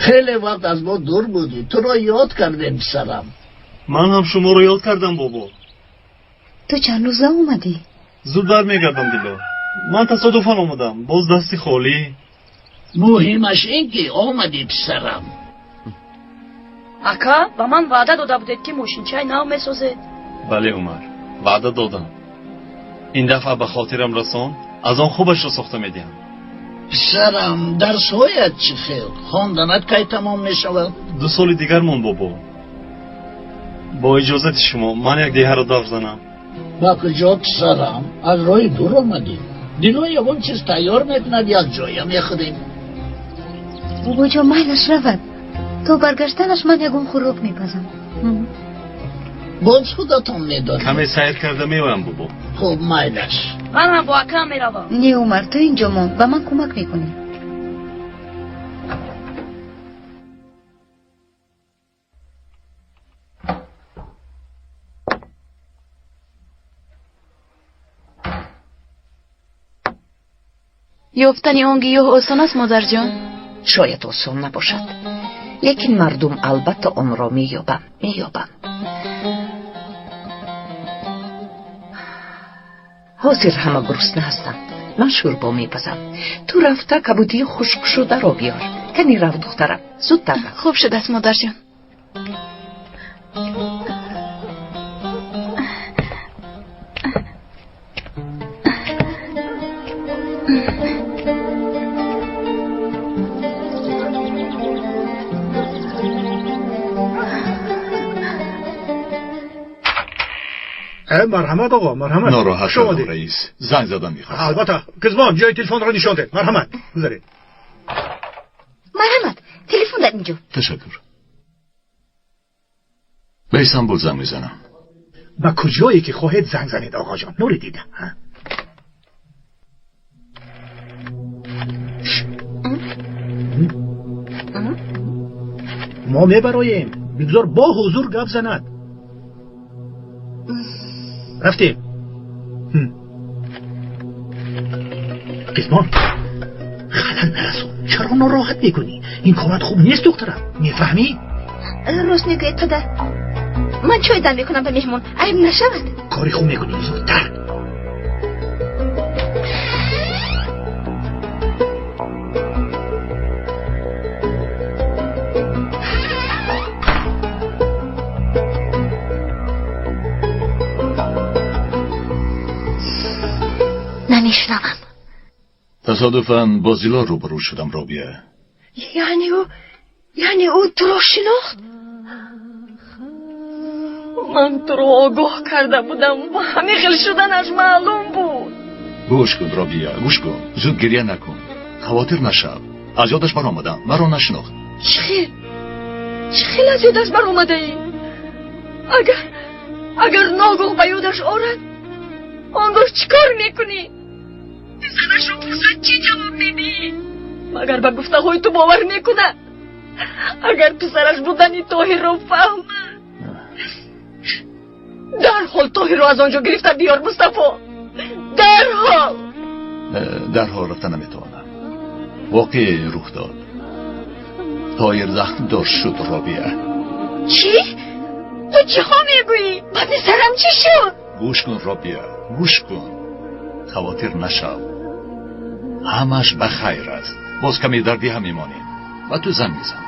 Хеле вақт аз мо дур будӣ, туро ёд кардем, писарам. Ман ҳам шуморо ёд кардам, бобо. Ту чанд рӯза омадӣ? Зуд бармегардам, Дило. Ман тасодуфан омадам, боз дасти холӣ. Муҳимаш ин ки омадӣ, писарам. Ака, ба ман ваъда дода будед, ки мошинчаи нав месозед. Бале, Умар, ваъда додам. Ин дафъа ба хотирам расон, аз он хубашро сохта медиҳам. Писарам, дарсҳоят чӣ хел? Хонданат кай тамом мешавад? 2 соли дигар монд, бобо. Бо иҷозати шумо, ман як деҳаро давр занам. Ба куҷо, писарам? Аз роҳи дур омадӣ. Дило ягон чиз тайёр мекунад, як ҷоя мехӯрем. Бобоҷон, майлаш равад. То баргаштанаш ман ягон хӯрок мепазам. Боз худатон медонед. Каме сайр карда меоям, бобо. Хуб, майлаш. Ман ҳам бо акам меравам. Не, Умар, ту инҷо мон, ба ман кӯмак мекунӣ. Ёфтани он гиёҳ осон аст, модарҷон? Шояд осон набошад, лекин мардум албатта онро меёбанд, меёбанд. Ҳозир ҳама гурусна ҳастанд. Ман шӯрбо мепазам. Ту рафта кабудии хушкшударо биёр. Кани рав, духтарам, зудтар рав. Хуб шудааст, модарҷон. Марҳамат, оғо, марҳамат. Нороҳат шудам, раис, занг задан мехостам. Албатта, Қизбон, ҷои телефонро нишон деҳ. Марҳамат, гузаред. Марҳамат, телефон дар инҷо. Ташаккур. Ба Истанбул занг мезанам. Ба куҷое ки хоҳед занг занед, оғоҷон. Нури дида. Мо мебароем. Бигзор бо ҳузур гап занад. Рафтем. Қизбон, халал нарасон. Чаро нороҳат мекунӣ? Ин корат хуб нест, духтарам. Мефаҳмӣ? Рост мегӯед, падар. Ман чой дам мекунам ба меҳмон. Айб нашавад. Кори хуб мекунӣ, зудтар. Намешунавам. Тасодуфан бо Зило рӯбарӯ шудам, Робия. Яъне ӯ туро шинохт? Ман туро огоҳ карда будам ва ҳамин хел шуданаш маълум буд. Гӯш кун, Робия, гӯш кун. Зуд гиря накун. Хавотир нашав. Аз ёдаш баромадам. Маро нашинохт. Чӣ хел? Чӣ хел аз ёдаш баромадаӣ? Агар ногоҳ ба ёдаш орад, он гоҳ чӣ кор мекунӣ? Писарашро пурсад, чӣ ҷавоб медиҳӣ? Магар ба гуфтаҳои ту бовар мекунад? Агар писараш будани Тоҳирро фаҳмад, дарҳол Тоҳирро аз он ҷо гирифта биёр, Мустафо. Дарҳол. Дарҳол рафта наметавонам. Воқеае рух дод. Тоҳир захмдор шуд, Робия. Чӣ? Ту чиҳо мегӯӣ? Ба писарам чӣ шуд? Гӯш кун, Робия, гӯш кун. Хавотир нашав. Ҳамаш ба хайр аст. Боз каме дар деҳа мемонем. Ба ту занг мезанам.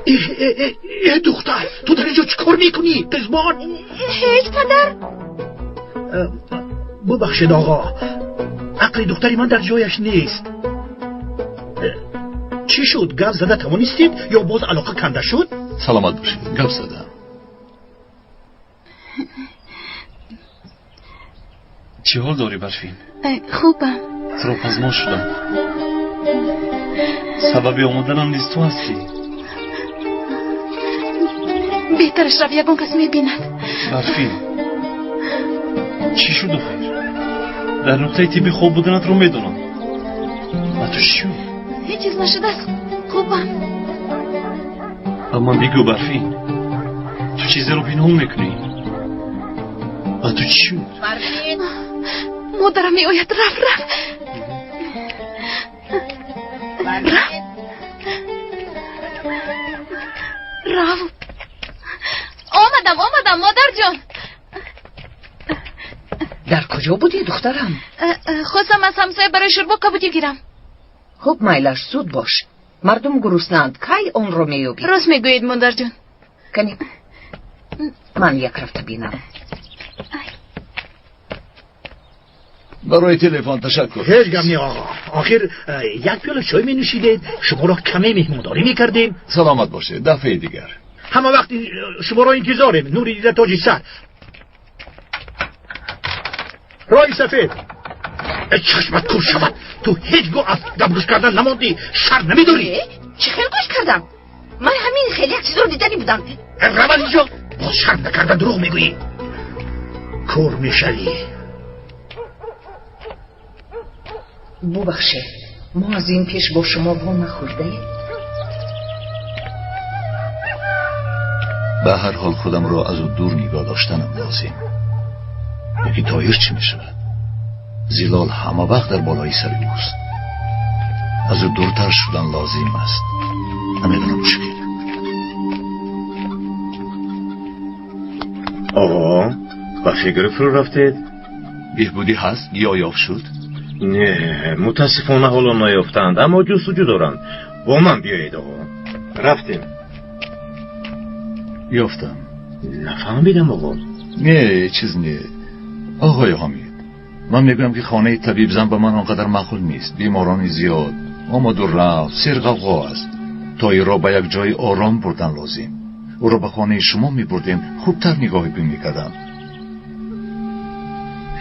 Э, духтар, ту дар инҷо чӣ кор мекунӣ, қизбон? Ҳеҷ, падар. Бубахшед, оғо, ақли духтари ман дар ҷояш нест. Чӣ шуд, гап зада тавонистед ё боз алоқа канда шуд? Саломат бошед, гап задам. Чӣ ҳол дорӣ, Барфин? Хубам. Туро пазмон шудам. Сабаби омаданам низ ту ҳастӣ. Беҳтараш рав, ягон кас мебинад. Барфин, чӣ шуду хайр? Дар нуқтаи тиббӣ хоб буданатро медонам. Ба ту чӣ шуд? Ҳеҷ чиз нашудааст, хубам. Ба ман бигӯ, Барфин, ту чизеро пинҳон мекунӣ. Ба ту чӣ шуд? Модарам меояд, раф, раф. Раф. Рав. Омадам, омадам, модарҷон. Дар куҷо будӣ, духтарам? Хостам аз ҳамсоя барои шӯрбо кабудӣ гирам. Хуб, майлаш, зуд бош. Мардум гуруснаанд. Кай онро меёбӣ? Рост мегӯед, модарҷон. Кани, ман як рафта бинам. Барои телефон ташаккур. Ҳеҷ гап не, оғо. Охир як пиёла чой менӯшидед, шуморо каме меҳмондорӣ мекардем. Саломат бошед, дафъаи дигар. Ҳама вақт шуморо интизорем. Нури дида тоҷи сар. Роҳи сафед. Чашмат кур шавад. Ту ҳеҷ гоҳ аз гап гӯш кардан намондӣ. Шарм намедорӣ. Чӣ хел гӯш кардам? Ман ҳамин хеле як чизро дидани будам. Рав аз инҷо. Боз шарм накарда дурӯғ мегӯӣ. Кур мешавӣ. Бубахшед, мо аз ин пеш бо шумо во нахӯрдаем? Ба ҳар ҳол худамро аз ӯ дур нигоҳ доштанам лозим. Лекин Тоҳир чӣ мешавад? Зилол ҳама вақт дар болои сари ӯст. Аз ӯ дуртар шудан лозим аст. Намедонам чӣ хел. Оғо, ба фикр фурӯ рафтед? Беҳбудӣ ҳаст? Гиёҳ ёфт шуд? Не, мутаассифона ҳоло наёфтанд, аммо ҷустуҷӯ доранд. Бо ман биёед, оғо. Рафтем. Ёфтам. Нафаҳмидам, оғо. Не, чиз не. Оғои Ҳомид, ман мегӯям ки хонаи табибзан ба ман он қадар маъқул нест. Беморони зиёд, омаду рафт, серғавғо аст. Тоҳирро ба як ҷои ором бурдан лозим. Ӯро ба хонаи шумо мебурдем, хубтар нигоҳубин мекардам.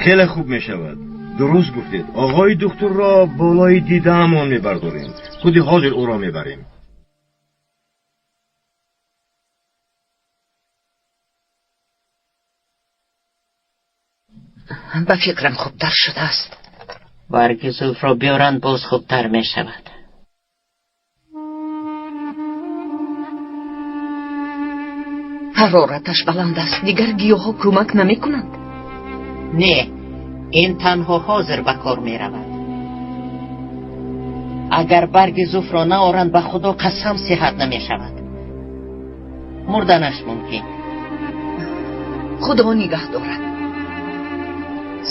Хеле хуб мешавад. Дуруст гуфтед. Оғои духтурро болои дидаамон мебардорем. Худи ҳозир ӯро мебарем. Ба фикрам хубтар шудааст. Барги зулфро биёранд, боз хубтар мешавад. Ҳарораташ баланд аст. Дигар гиёҳҳо кӯмак намекунанд. Не, ин танҳо ҳозир ба кор меравад. Агар барги зуфро наоранд, ба худо қасам, сиҳат намешавад. Мурданаш мумкин. Худо нигаҳ дорад.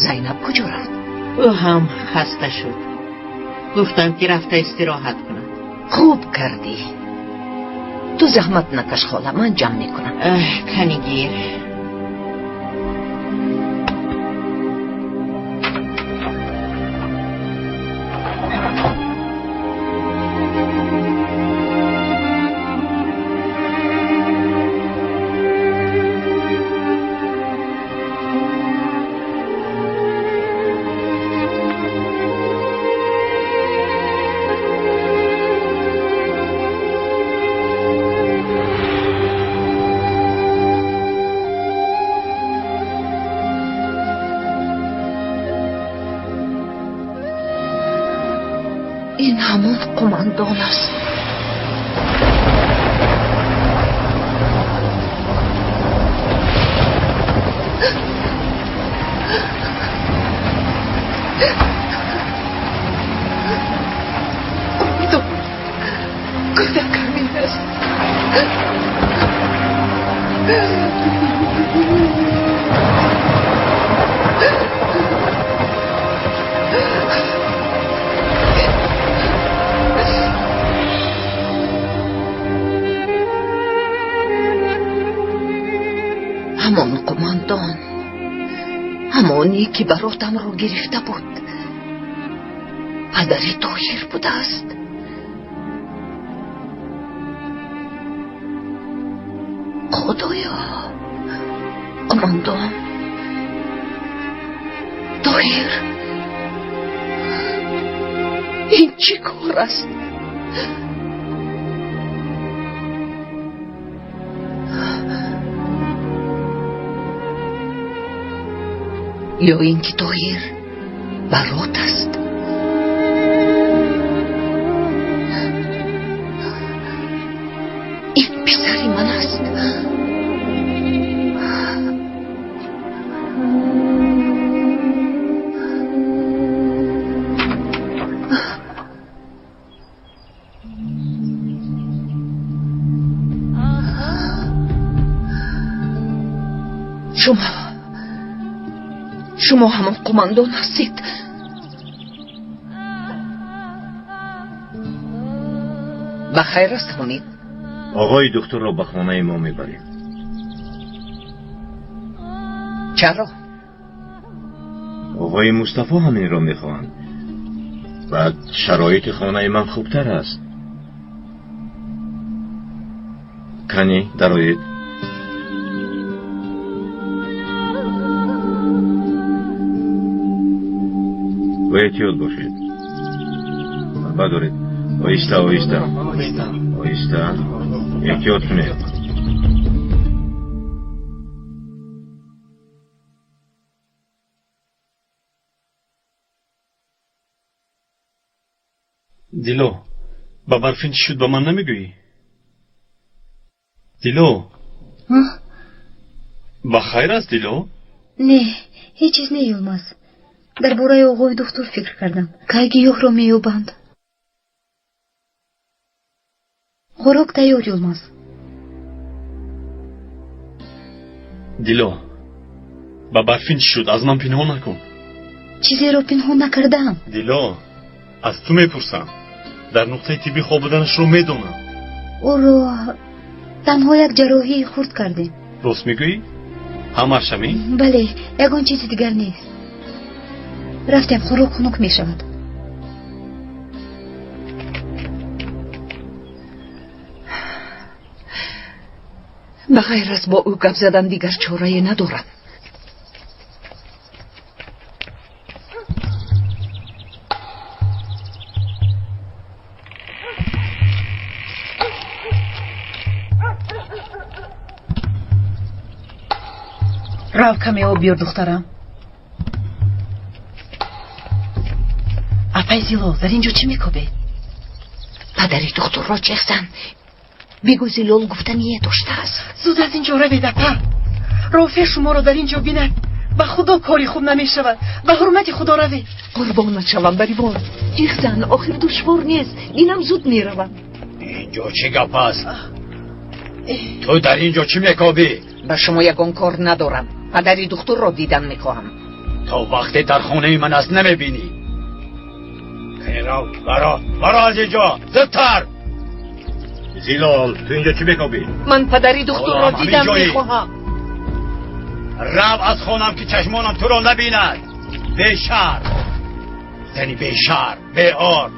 Зайнаб куҷо рафт? Ӯ ҳам хаста шуд. Гуфтам ки рафта истироҳат кунад. Хуб кардӣ. Ту заҳмат накаш, хола, ман ҷамъ мекунам. Кани гир. Ҳамон қумандон аст. Қумандон, кӯдак ҳамин аст. Ҳамон қумандон, ҳамоне ки баротамро гирифта буд, падари Тоҳир будааст. Худоё, қумандон, Тоҳир, ин чӣ кор аст? Ё ин ки Тоҳир барот аст? Ин писари ман аст. Шумо ҳамон қумандон ҳастед. Ба хайр аст, Ҳомид? Оғои духтурро ба хонаи мо мебарем. Чаро? Оғои Мустафо ҳаминро мехоҳанд. Баъд шароити хонаи ман хубтар аст. Кани, дароед. Ба эҳтиёт бошед. Бадоред. Оҳиста, оҳиста, оҳиста, эҳтиёт кунед. Дило, ба Барфин чӣ шуд, ба ман намегӯӣ? Дило, ба хайр аст, Дило? Не, ҳеҷ чиз не, Юлмаз. Дар бораи оғои духтур фикр кардам. Кай гиёҳро меёбанд? Хӯрок тайёр, Юлмаз. Дило, ба Барфин чӣ шуд, аз ман пинҳон накун. Чизеро пинҳон накардаам. Дило, аз ту мепурсам. Дар нуқтаи тиббӣ хоб буданашро медонам. Ӯро танҳо як ҷарроҳии хурд кардем. Рост мегӯӣ? Ҳамааш ҳамин? Бале, ягон чизи дигар нест. Рафтем, хӯрок хунук мешавад. Ба ғайр аз бо ӯ гап задан дигар чорае надорам. Рав, каме об биёр, духтарам. Апай Зилол, дар ин ҷо чӣ мекобед? Падари духтурро чех зан. Бигӯ, Зилол гуфтание доштааст. Зуд аз ин ҷо равед, апа. Рофеъ шуморо дар ин ҷо бинад, ба худо кори хуб намешавад. Ба ҳурмати худо равед. Қурбонат шавам, Баривон. Ҷеғ зан, охир душвор нест. Инам зуд меравам. Ин ҷо чӣ гап аст? Ту дар ин ҷо чӣ мекобӣ? Ба шумо ягон кор надорам. Падари духтурро дидан мехоҳам. То вақте дар хонаи ман аст намебинӣ. Рав, баро, баро аз ин ҷо, зудтар! Зилол, ту инҷо чӣ мекобӣ? Ман падари духтурро дидан мехоҳам. Рав аз хонам, ки чашмонам туро набинад. Бешарм, зани бешарм, беор,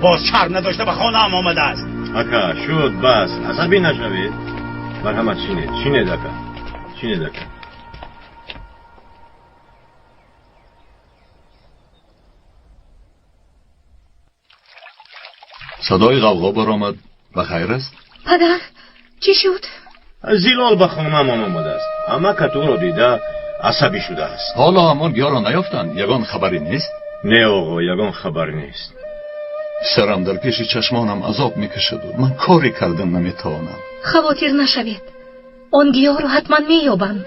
боз шарм надошта ба хонаам омадааст. Ака, шуд, бас, асабӣ нашавед. Марҳамат, шинед, шинед, ака, шинед, ака. Садои ғавғо баромад. Ба хайр аст? Падар, чӣ шуд? Зилол ба хонаамон омадааст. Амакат ӯро дида асабӣ шудааст. Ҳоло ҳамон гиёҳро наёфтанд? Ягон хабаре нест? Не, оғо, ягон хабар нест. Писарам дар пеши чашмонам азоб мекашаду ман коре кардан наметавонам. Хавотир нашавед, он гиёҳро ҳатман меёбанд.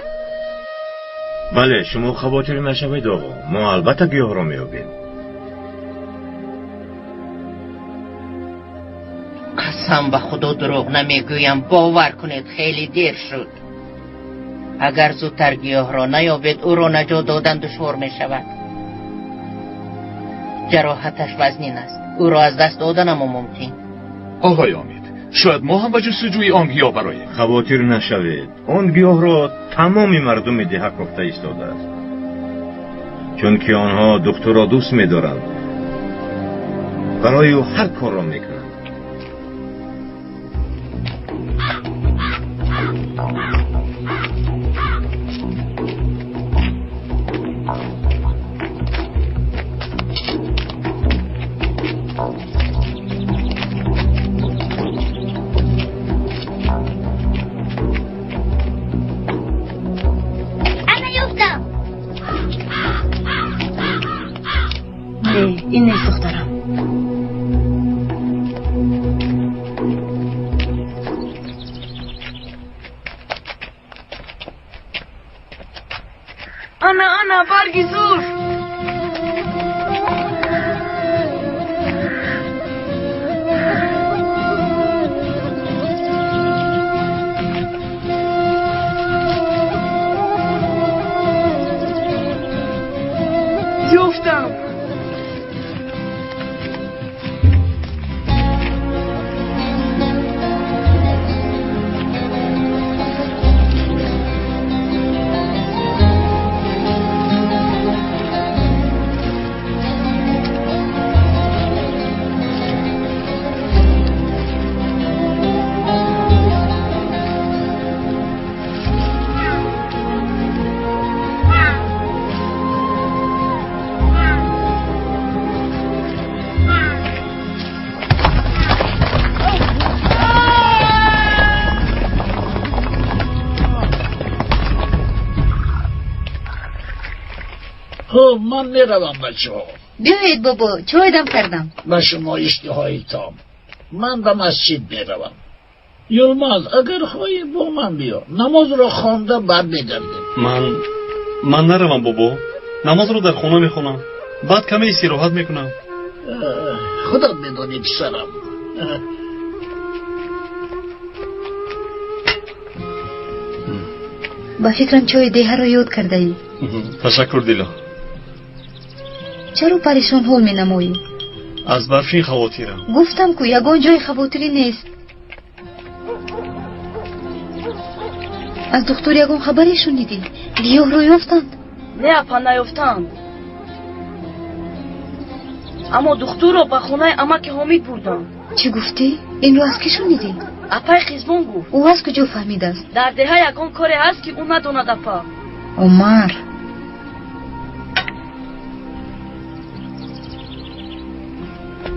Бале, шумо хавотир нашавед, оғо, мо албатта гиёҳро меёбем. Қасам ба Худо, дурӯғ намегӯям, бовар кунед, хеле дер шуд. Агар зудтар гиёҳро наёбед, ӯро наҷот додан душвор мешавад. Ҷароҳаташ вазнин аст, ӯро аз даст доданам мумкин. Оғои Омид, шояд мо ҳам ба ҷустуҷӯи он гиёҳ бароем. Хавотир нашавед, он гиёҳро тамоми мардуми деҳа кофта истодааст, чунки онҳо духтурро дӯст медоранд, барои ӯ ҳар корро мекунанд. Ин нест, духтарам. Ана, ана, барги зур. Ёфтам. Хуб, ман меравам, бачаҳо. Биёед, бобо, чой дам кардам. Ба шумо иштиҳои том. Ман ба масҷид меравам. Юлмаз, агар хоҳӣ, бо ман биё, намозро хонда бармегардем. Ман наравам, бобо, намозро дар хона мехонам, баъд каме истироҳат мекунам. Худат медонӣ, писарам. Ба фикрам, чойи деҳаро ёд кардаӣ. Ташаккур, Дило. Чаро парешонҳол менамоӣ? Аз Барфин хавотирам. Гуфтам ку, ягон ҷои хавотирӣ нест. Аз духтур ягон хабаре шунидӣ? Гиёҳро ёфтанд? Не, апа, наёфтанд, аммо духтурро ба хонаи амаки Ҳомид бурданд. Чӣ гуфтӣ? Инро аз кӣ шунидӣ? Апаи Қизбон гуфт. Ӯ аз куҷо фаҳмидааст? Дар деҳа ягон коре ҳаст, ки ӯ надонад, апа. Умар,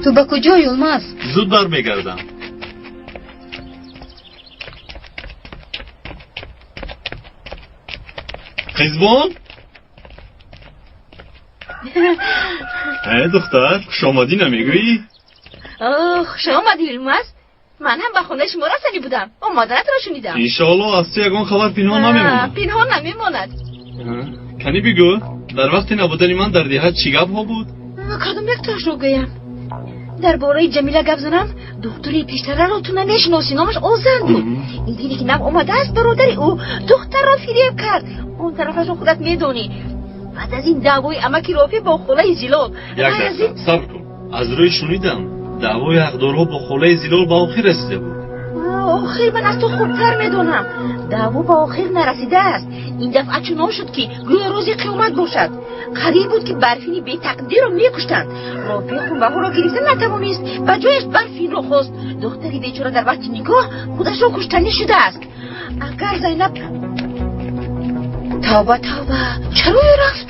ту ба куҷо, Юлмаз? Зуд бармегардам. Қизбон, э, духтар, хушомадӣ намегӯӣ? Хушомадӣ, Юлмаз. Ман ҳам ба хонаи шумо расанӣ будам, омаданатро шунидам. Иншоалло, аз ту ягон хабар пинҳон намемонад. Пинҳон намемонад. Канӣ бигӯ, дар вақти набудани ман дар деҳа чӣ гапҳо буд? Кадом яктоашро гӯям? Дар бораи Ҷамила гап занам? Духтури пештараро ту намешиносӣ, номаш Озан буд. Ин дине ки нав омадааст, бародари ӯ духтарро фиреб кард. Он тарафашро худат медонӣ. Баъд аз ин даъвои амаки Рофӣ бо холаи Зилол. Як дақиқа сабр кун. Аз рӯи шунидам, даъвои ҳақдорҳо бо холаи Зилол ба охир расида буд. Охир ман аз ту хубтар медонам, даъво ба охир нарасидааст. Ин дафъа чунон шуд, ки гӯё рӯзи қиёмат бошад. Қариб буд, ки Барфини бетақдирро мекуштанд. Рофеъ хунбаҳоро гирифта натавонист, ба ҷояш Барфинро хост. Духтари бечора дар вақти никоҳ худашро куштанӣ шудааст. Агар Зайнаб, тавба, тавба, чаро ӯ рафт?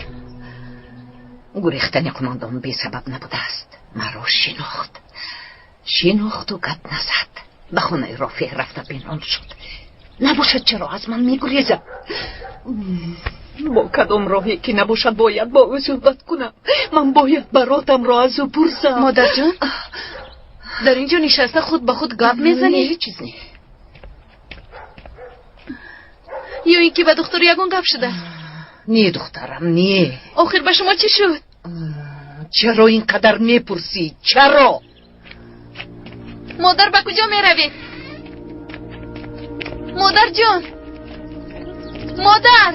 Гурехтани қумондон бесабаб набудааст. Маро шинохт, шинохту гап назад. Ба хонаи Рофеъ рафта пинҳон шуд. Набошад, чаро аз ман мегурезад? Бо кадом роҳе ки набошад, бояд бо ӯ суҳбат кунам. Ман бояд баротамро аз ӯ пурсам. Модарҷон. Дар инҷо нишаста худ ба худ гап мезанӣ? Ҳеҷ чиз не. Ё ин ки ба духтур ягон гап шудааст? Не, духтарам, не. Охир ба шумо чӣ шуд? Чаро ин қадар мепурсӣ? Чаро? Модар, ба куҷо меравед? Модарҷон, модар!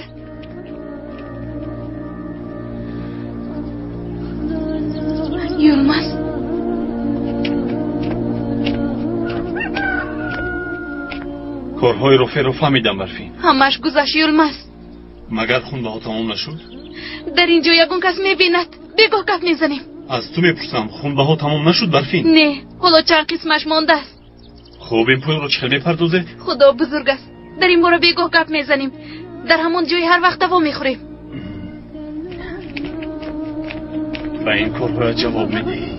Юлмаз, корҳои Рофеъро фаҳмидам, Барфин. Ҳамааш гузашт, Юлмаз. Магар хунбаҳо тамом нашуд? Дар ин ҷо ягон кас мебинад. Бегоҳ гап мезанем. Аз ту мепурсам, хунбаҳо тамом нашуд, Барфин? Не, ҳоло чанд қисмаш мондааст. Хуб, ин пулро чӣ хел мепардозед? Худо бузург аст. Дар ин бора бегоҳ гап мезанем. Дар ҳамон ҷои ҳар вақт даво мехӯрем. Ба ин кор бояд ҷавоб медиҳӣ.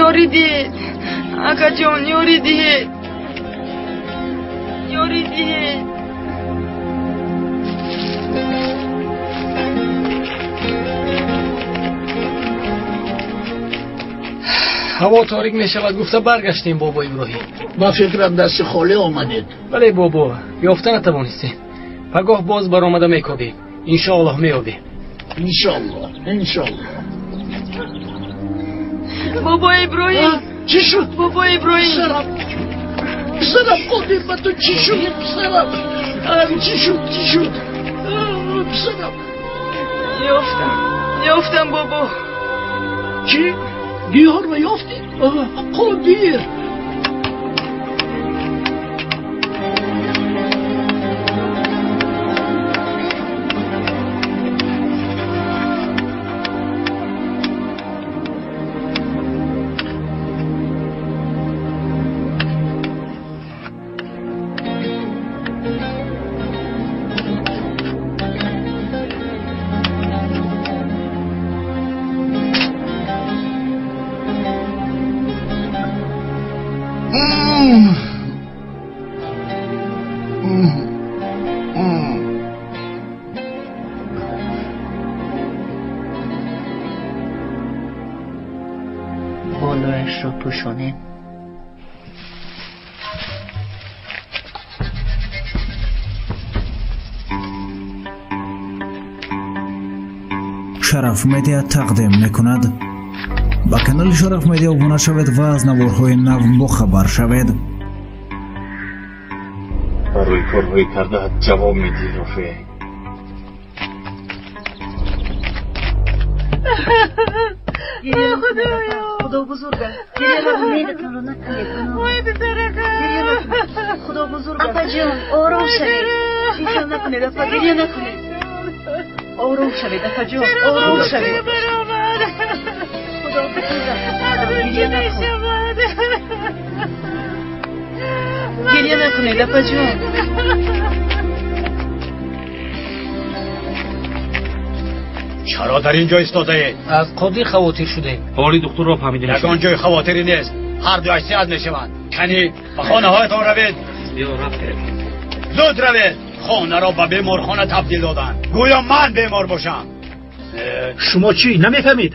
Ёрӣ диҳед, акаҷон, ёрӣ диҳед, ёрӣ диҳед. Ҳаво торик мешавад гуфта баргаштем, бобо Иброҳим. Ба фикрам дасти холӣ омадед. Бале, бобо, ёфта натавонистем. Пагоҳ боз баромада мекобем. Иншоаллоҳ меёбем. Иншоаллоҳ, иншоаллоҳ. Бобо Иброҳим, чӣ шуд? Бобо Иброҳим, писарам, писарам, Қодир, ба ту чӣ шуд, писарам? Чӣ шуд, чӣ шуд, писарам? Ёфтам, ёфтам, бобо. Чӣ? Гиёҳро ёфтӣ? Қодир! بالایش را پوشانیم. Шараф Медиа тақдим мекунад. Ба канали Шараф Медиа обуна шавед ва аз наворҳои нав бохабар шавед. Барои корҳои кардаат ҷавоб медиҳӣ, Рофеъ. Худоё, Худо бузург аст. Гиря накунед, накунед. Вой, писаракам, гиря накунед. Худо бузург аст. Апаҷон, ором шавед. Ин накунед, апа, гиря накунед. Ором шавед, апаҷон, ором шавед. Худо бузург аст. Гиря накунед. Гиря накунед, апаҷон. Чаро дар ин ҷо истодаед? Аз Қодир хавотир шудем. Ҳоли духтурро фаҳмида. Ягон ҷои хавотирӣ нест. Ҳар дуяш сиҳат мешаванд. Канӣ, ба хонаҳоятон равед. Зуд равед. Хонаро ба беморхона табдил доданд. Гӯё ман бемор бошам. Шумо чӣ намефаҳмед?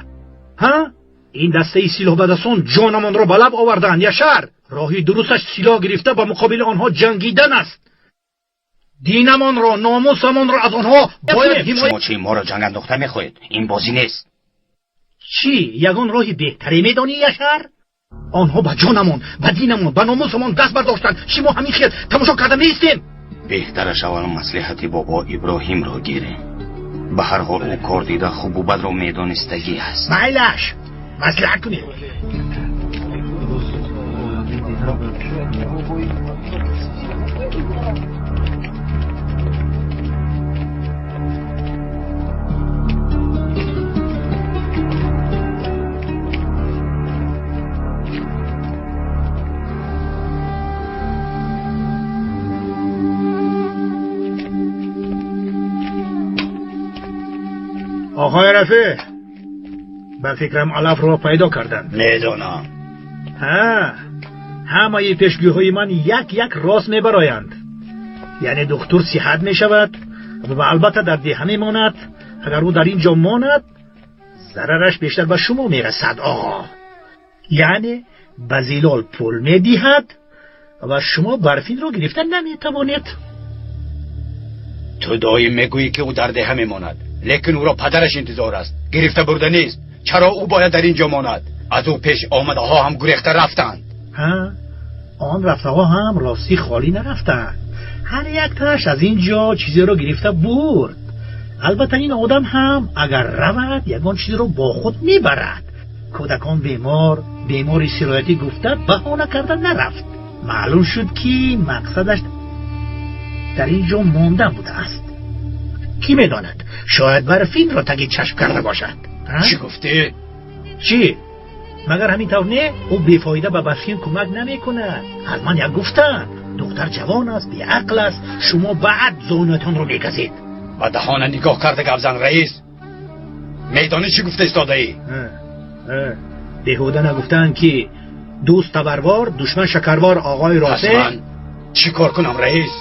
Ҳа? Ин дастаи силоҳбадасон ҷонамонро ба лаб оварданд, Яшар. Роҳи дурусташ силоҳ гирифта ба муқобили онҳо ҷангидан аст. Динамонро, номусамонро аз онҳо бояд ҳимоя. Шумо чӣ, моро ҷанг андохта мехоҳед? Ин бозӣ нест. Чӣ, ягон роҳи беҳтаре медонӣ, Яшар? Онҳо ба ҷонамон, ба динамон, ба номусамон даст бардоштанд. Шумо ҳамин хел тамошо карда меистем? Беҳтараш аввал маслиҳати бобо Иброҳимро гирем. Ба ҳар ҳол ӯ кор дида хубу бадро медонистагӣ аст. Майлаш, маслиҳат кунед. آقای رفیع، Ба фикрам алафро пайдо карданд. Медонам. Ҳа, ҳамаи пешгӯиҳои ман як як рост мебароянд. Яъне духтур сиҳат мешавад ва албатта дар деҳа мемонад. Агар ӯ дар ин ҷо монад, зарараш бештар ба шумо мерасад, оғо. Яъне ба Зилол пул медиҳад ва шумо Барфинро гирифта наметавонед. Ту доим мегӯӣ, ки ӯ дар деҳа мемонад, лекин ӯро падараш интизор аст. Гирифта бурда нест. Чаро ӯ бояд дар ин ҷо монад? Аз ӯ пеш омадаҳо ҳам гурехта рафтанд. Ҳа, он рафтаҳо ҳам ростӣ холӣ нарафтанд. Ҳар якташ аз ин ҷо чизеро гирифта бурд. Албатта ин одам ҳам агар равад, ягон чизеро бо худ мебарад. Кӯдакон бемор, бемори сироятӣ гуфта баҳона карда нарафт. Маълум шуд, ки мақсадаш дар ин ҷо мондан будааст. Кӣ медонад, шояд Барфинро таги чашм карда бошад. Чӣ гуфтӣ? Чӣ? Магар ҳамин тавр не? Ӯ бефоида ба Барфин кӯмак намекунад. Аз ман як гуфтанд, духтар ҷавон аст, беақл аст, шумо баъд зонуятонро мегазед. Ба даҳона нигоҳ карда гап зан, раис. Медонӣ чӣ гуфта истодаӣ? Беҳуда нагуфтаанд, ки дӯст табарвор, душман шакарвор, оғои Рофеъ. Пас ман чӣ кор кунам, раис?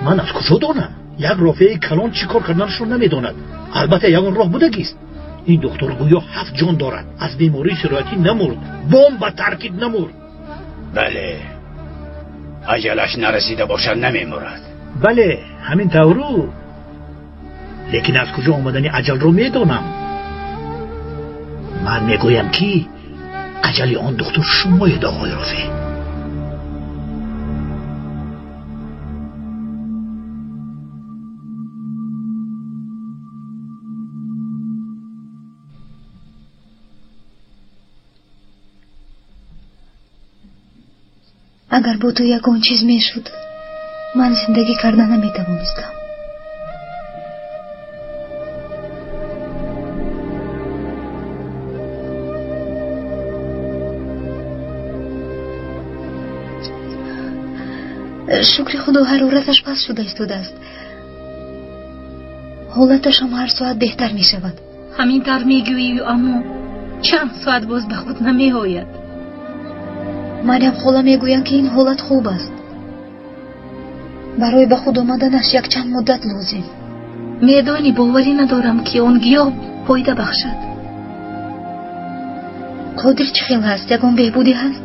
Ман аз куҷо донам? Як Рофеи калон чӣ кор карданашро намедонад. Албатта ягон роҳ будагист. Ин духтур гӯё ҳафт ҷон дорад. Аз бемории сироятӣ намурд, бомба таркид намурд. Бале, аҷалаш нарасида бошад, намемурад. Бале, ҳамин тавру. Лекин аз куҷо омадани аҷалро медонам. Ман мегӯям, ки аҷали он духтур шумоед, оғои Рофеъ. Агар бо ту ягон чиз мешуд, ман зиндагӣ карда наметавонистам. Шукри Худо, ҳарораташ паст шуда истодааст. Ҳолаташ ҳам ҳар соат беҳтар мешавад. Ҳамин тавр мегӯӣ, аммо чанд соат боз ба худ намеояд. Марьям хола мегӯянд, ки ин ҳолат хуб аст. Барои ба худ омаданаш якчанд муддат лозим. Медонӣ, боварӣ надорам, ки он гиёҳ фоида бахшад. Қодир чӣ хел ҳаст? Ягон беҳбудӣ ҳаст?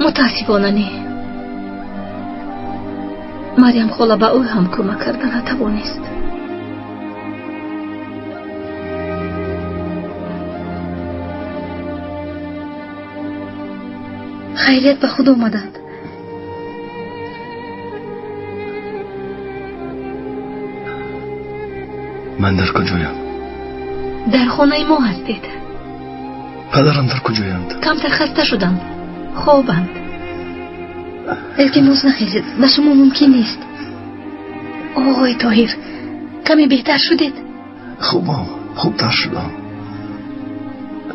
Мутаассифона не. Марьям хола ба ӯ ҳам кӯмак карда натавонист. Хайрият, ба худ омаданд. Ман дар куҷоям? Дар хонаи мо ҳастед. Падарам дар куҷоянд? Камтар хаста шуданд, хобанд. Илтимос, нахезед, ба шумо мумкин нест. Оғои Тоҳир, каме беҳтар шудед? Хубам, хубтар шудам.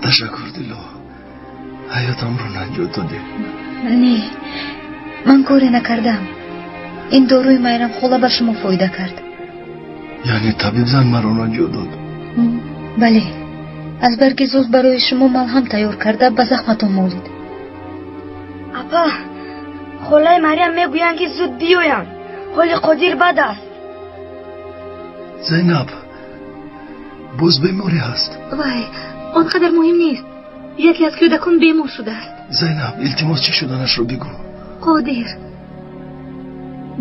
Ташаккур, Дило, ҳаётамро наҷот додӣ. Не, ман коре накардам. Ин доруи Майрам хола ба шумо фоида кард. Яъне табибзан маро наҷот дод? Бале, аз барги зуз барои шумо малҳам тайёр карда ба захматон молид. Апа, холаи Марьям мегӯянд, ки зуд биёянд, ҳоли Қодир бад аст. Зайнаб, боз беморӣ ҳаст? Вай, он қадар муҳим нест. Яке аз кӯдакон бемор шудааст. Зайнаб, илтимос, чӣ шуданашро бигӯ. Қодир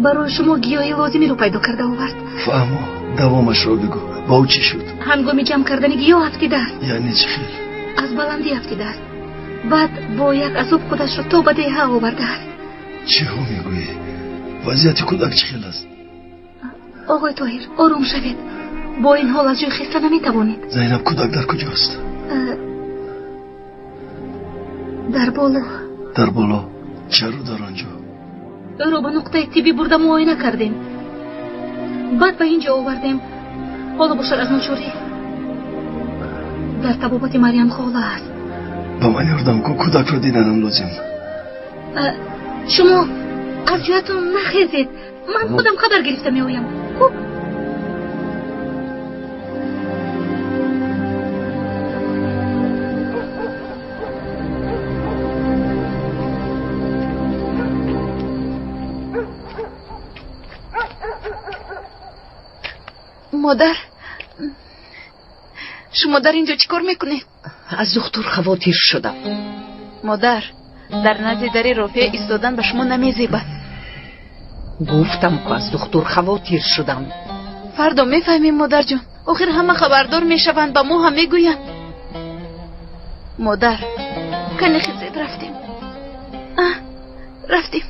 барои шумо гиёҳи лозимиро пайдо карда овард. Фаҳмо, давомашро бигӯ. Ба ӯ чӣ шуд? Ҳангоми ҷамъ кардани гиёҳ афтидааст. Яъне чӣ хел? Аз баландӣ афтидааст. Баъд бо як азоб худашро то ба деҳа овардааст. Чиҳо мегӯӣ? Вазъияти кӯдак чӣ хел аст? Оғои Тоҳир, ором шавед. Бо ин ҳол аз ҷой хеста наметавонед. Зайнаб, кӯдак дар куҷост? Дар боло. Дар боло? Чаро дар он ҷо? Ӯро ба нуқтаи тиббӣ бурда муоина кардем, баъд ба ин ҷо овардем. Ҳоло бошад, аз ночорӣ дар табобати Марьям хола аст. Ба ман ёрдам кун, кӯдакро диданам лозим. Шумо аз ҷоятон нахезед, ман худам хабар гирифта меоям. Хуб. Модар, шумо дар инҷо чӣ кор мекунед? Аз духтур хавотир шудам. Модар, дар назди дари Рофеъ истодан ба шумо намезебад. Гуфтам ку аз духтур хавотир шудам. Фардо мефаҳмем, модарҷон. Охир ҳама хабардор мешаванд, ба мо ҳам мегӯянд. Модар, кане хизед, рафтем. Рафтем.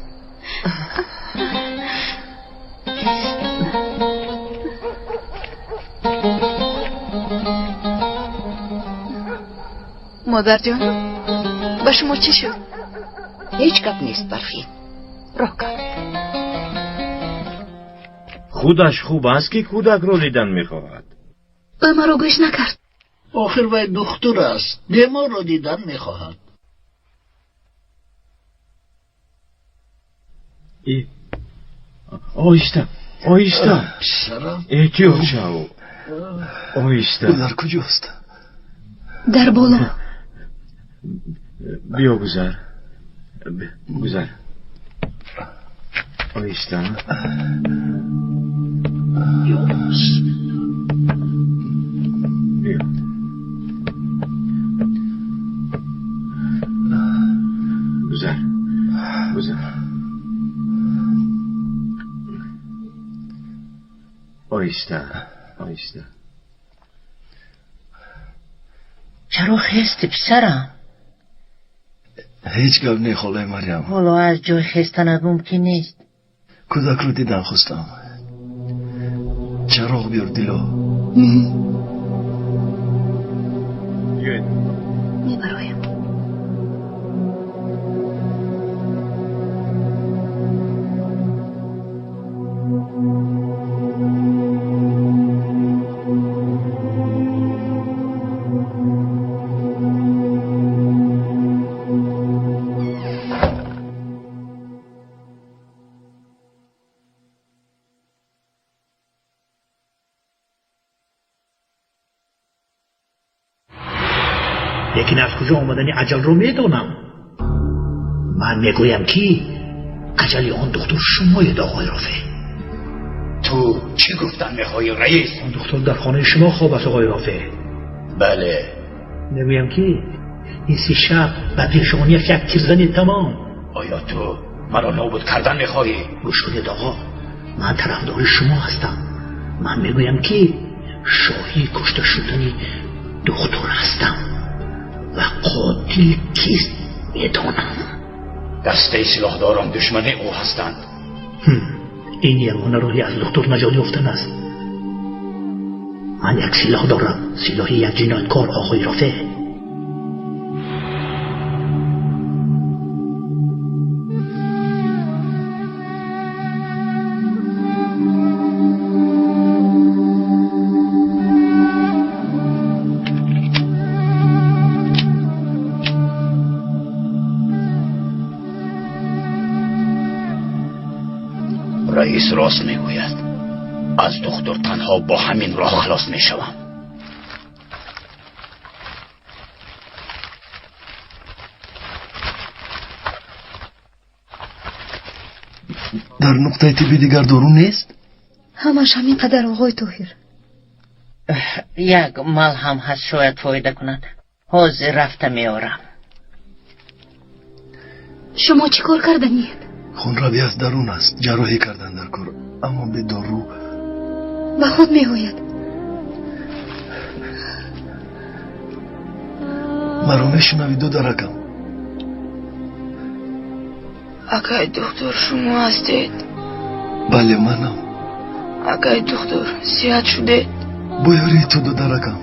Модарҷон, ба шумо чӣ шуд? Ҳеҷ гап нест, Барфин. Роҳ кард. Худаш хуб аст, ки кӯдакро дидан мехоҳад. Ӯ маро гӯш накард. Охир вай духтур аст, беморро дидан мехоҳад. Оҳиста, оҳиста. Писарам. Эҳтиёт шав. Оҳиста. Ӯ дар куҷост? Дар боло. Биё, гузар. Гузар. Оҳиста. Биё. Гузар. Гузар. Оҳиста, оҳиста. Чаро хести, писарам? Ҳеҷ гап не, холаи Марьям. Ҳоло аз ҷой хестанат мумкин нест. Кӯдакро дидан хостам. Чароғ биёр, Дило. Мебароям. Лекин аз куҷо омадани аҷалро медонам. Ман мегӯям, ки аҷали он духтур шумоед, оғои Рофеъ. Ту чӣ гуфтан мехоҳӣ, раис? Он духтур дар хонаи шумо хоб аст, оғои Рофеъ. Бале. Мегӯям, ки ин си шаб ба пешониаш як тирзани тамом. Оё ту маро нобуд кардан мехоҳӣ? Гӯш кунед, оғо, ман тарафдори шумо ҳастам. Ман мегӯям, ки шоҳии кушта шудани духтур ҳастам ва қотил кист медонам. Дастаи силоҳдорон душмани ӯ ҳастанд. Ин ягона роҳи аз духтур наҷот ёфтан аст. Ман як силоҳ дорам, силоҳи як ҷинояткор, оғои Рофеъ. Раис рост мегӯяд. Аз духтур танҳо бо ҳамин роҳ халос мешавам. Дар нуқтаи тиббӣ дигар дору нест? Ҳамаш ҳамин қадар, оғои Тоҳир. Як малҳам ҳаст, шояд фоида кунад. Ҳозир рафта меорам. Шумо чӣ кор карданиед? Хунравӣ аз дарун аст, ҷарроҳӣ кардан дар кор, аммо бе дору ба худ меояд. Маро мешунавӣ, додаракам? Акай духтур, шумо ҳастед? Бале, манам. Акай духтур, сиҳат шудед? Бо ёрии ту, додаракам.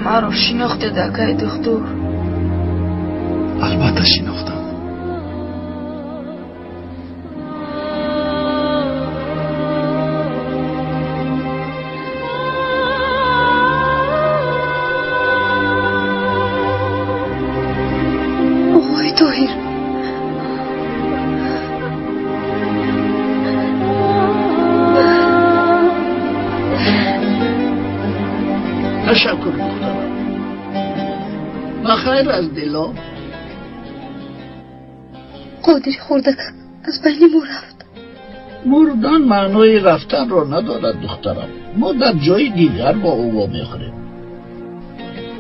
Маро шинохтед, акай духтур? Албатта шинохтам. Оғои Тоҳир, Ташаккур, духтарам. Ба хайр аз Дило. Қодири хурдак аз байни мо рафт. Мурдан маънои рафтанро надорад, духтарам. Мо дар ҷои дигар бо ӯ вомехӯрем.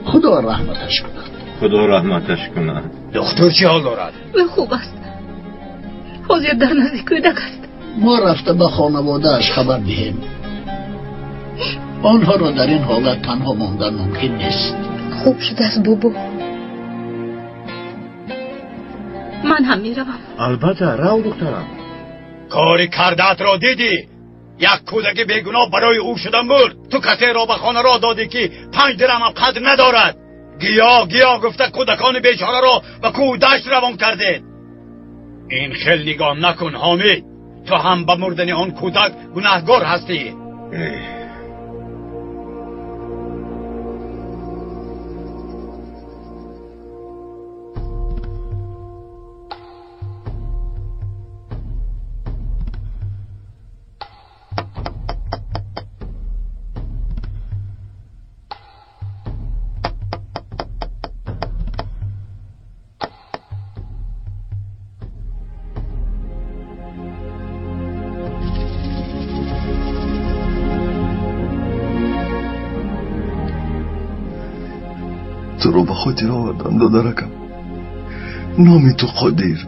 Худо раҳматаш кунад. Худо раҳматаш кунад. Духтур чӣ ҳол дорад? Ӯ хуб аст. Ҳозир дар назди кӯдак аст. Мо рафта ба хонаводааш хабар диҳем. Онҳоро дар ин ҳолат танҳо мондан мумкин нест. Хуб шудааст, бобо. Ман ҳам меравам. Албатта, рав, духтарам. Кори кардаатро дидӣ? Як кӯдаки бегуноҳ барои ӯ шуда мурд. Ту касеро ба хона роҳ додӣ, ки 5 дирамам қадр надорад. Гиёҳ гиёҳ гуфта кӯдакони бечораро ба кӯҳу дашт равон кардед. Ин хел нигоҳ накун, Ҳомид. Ту ҳам ба мурдани он кӯдак гунаҳгор ҳастӣ. Туро ба хотир овардам, додаракам. Номи ту Қодир.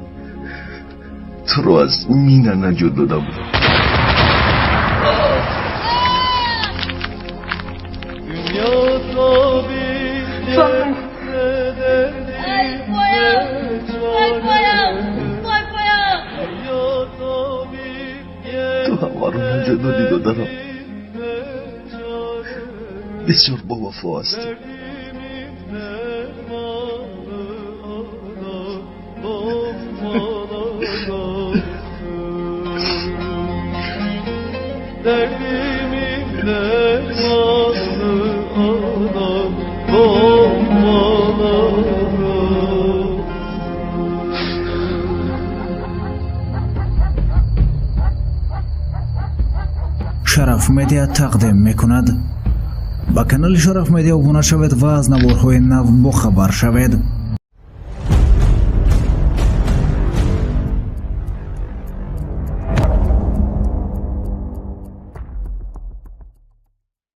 Туро аз мина наҷот дода будам. Ту ҳамаро наҷот додӣ, додарам. Бисёр бовафо ҳастӣ. Derdimin dermanı anam olmalı. Шараф Медиа тақдим мекунад. Ба канали Шараф Медиа обуна шавед ва аз наворҳои нав бохабар шавед.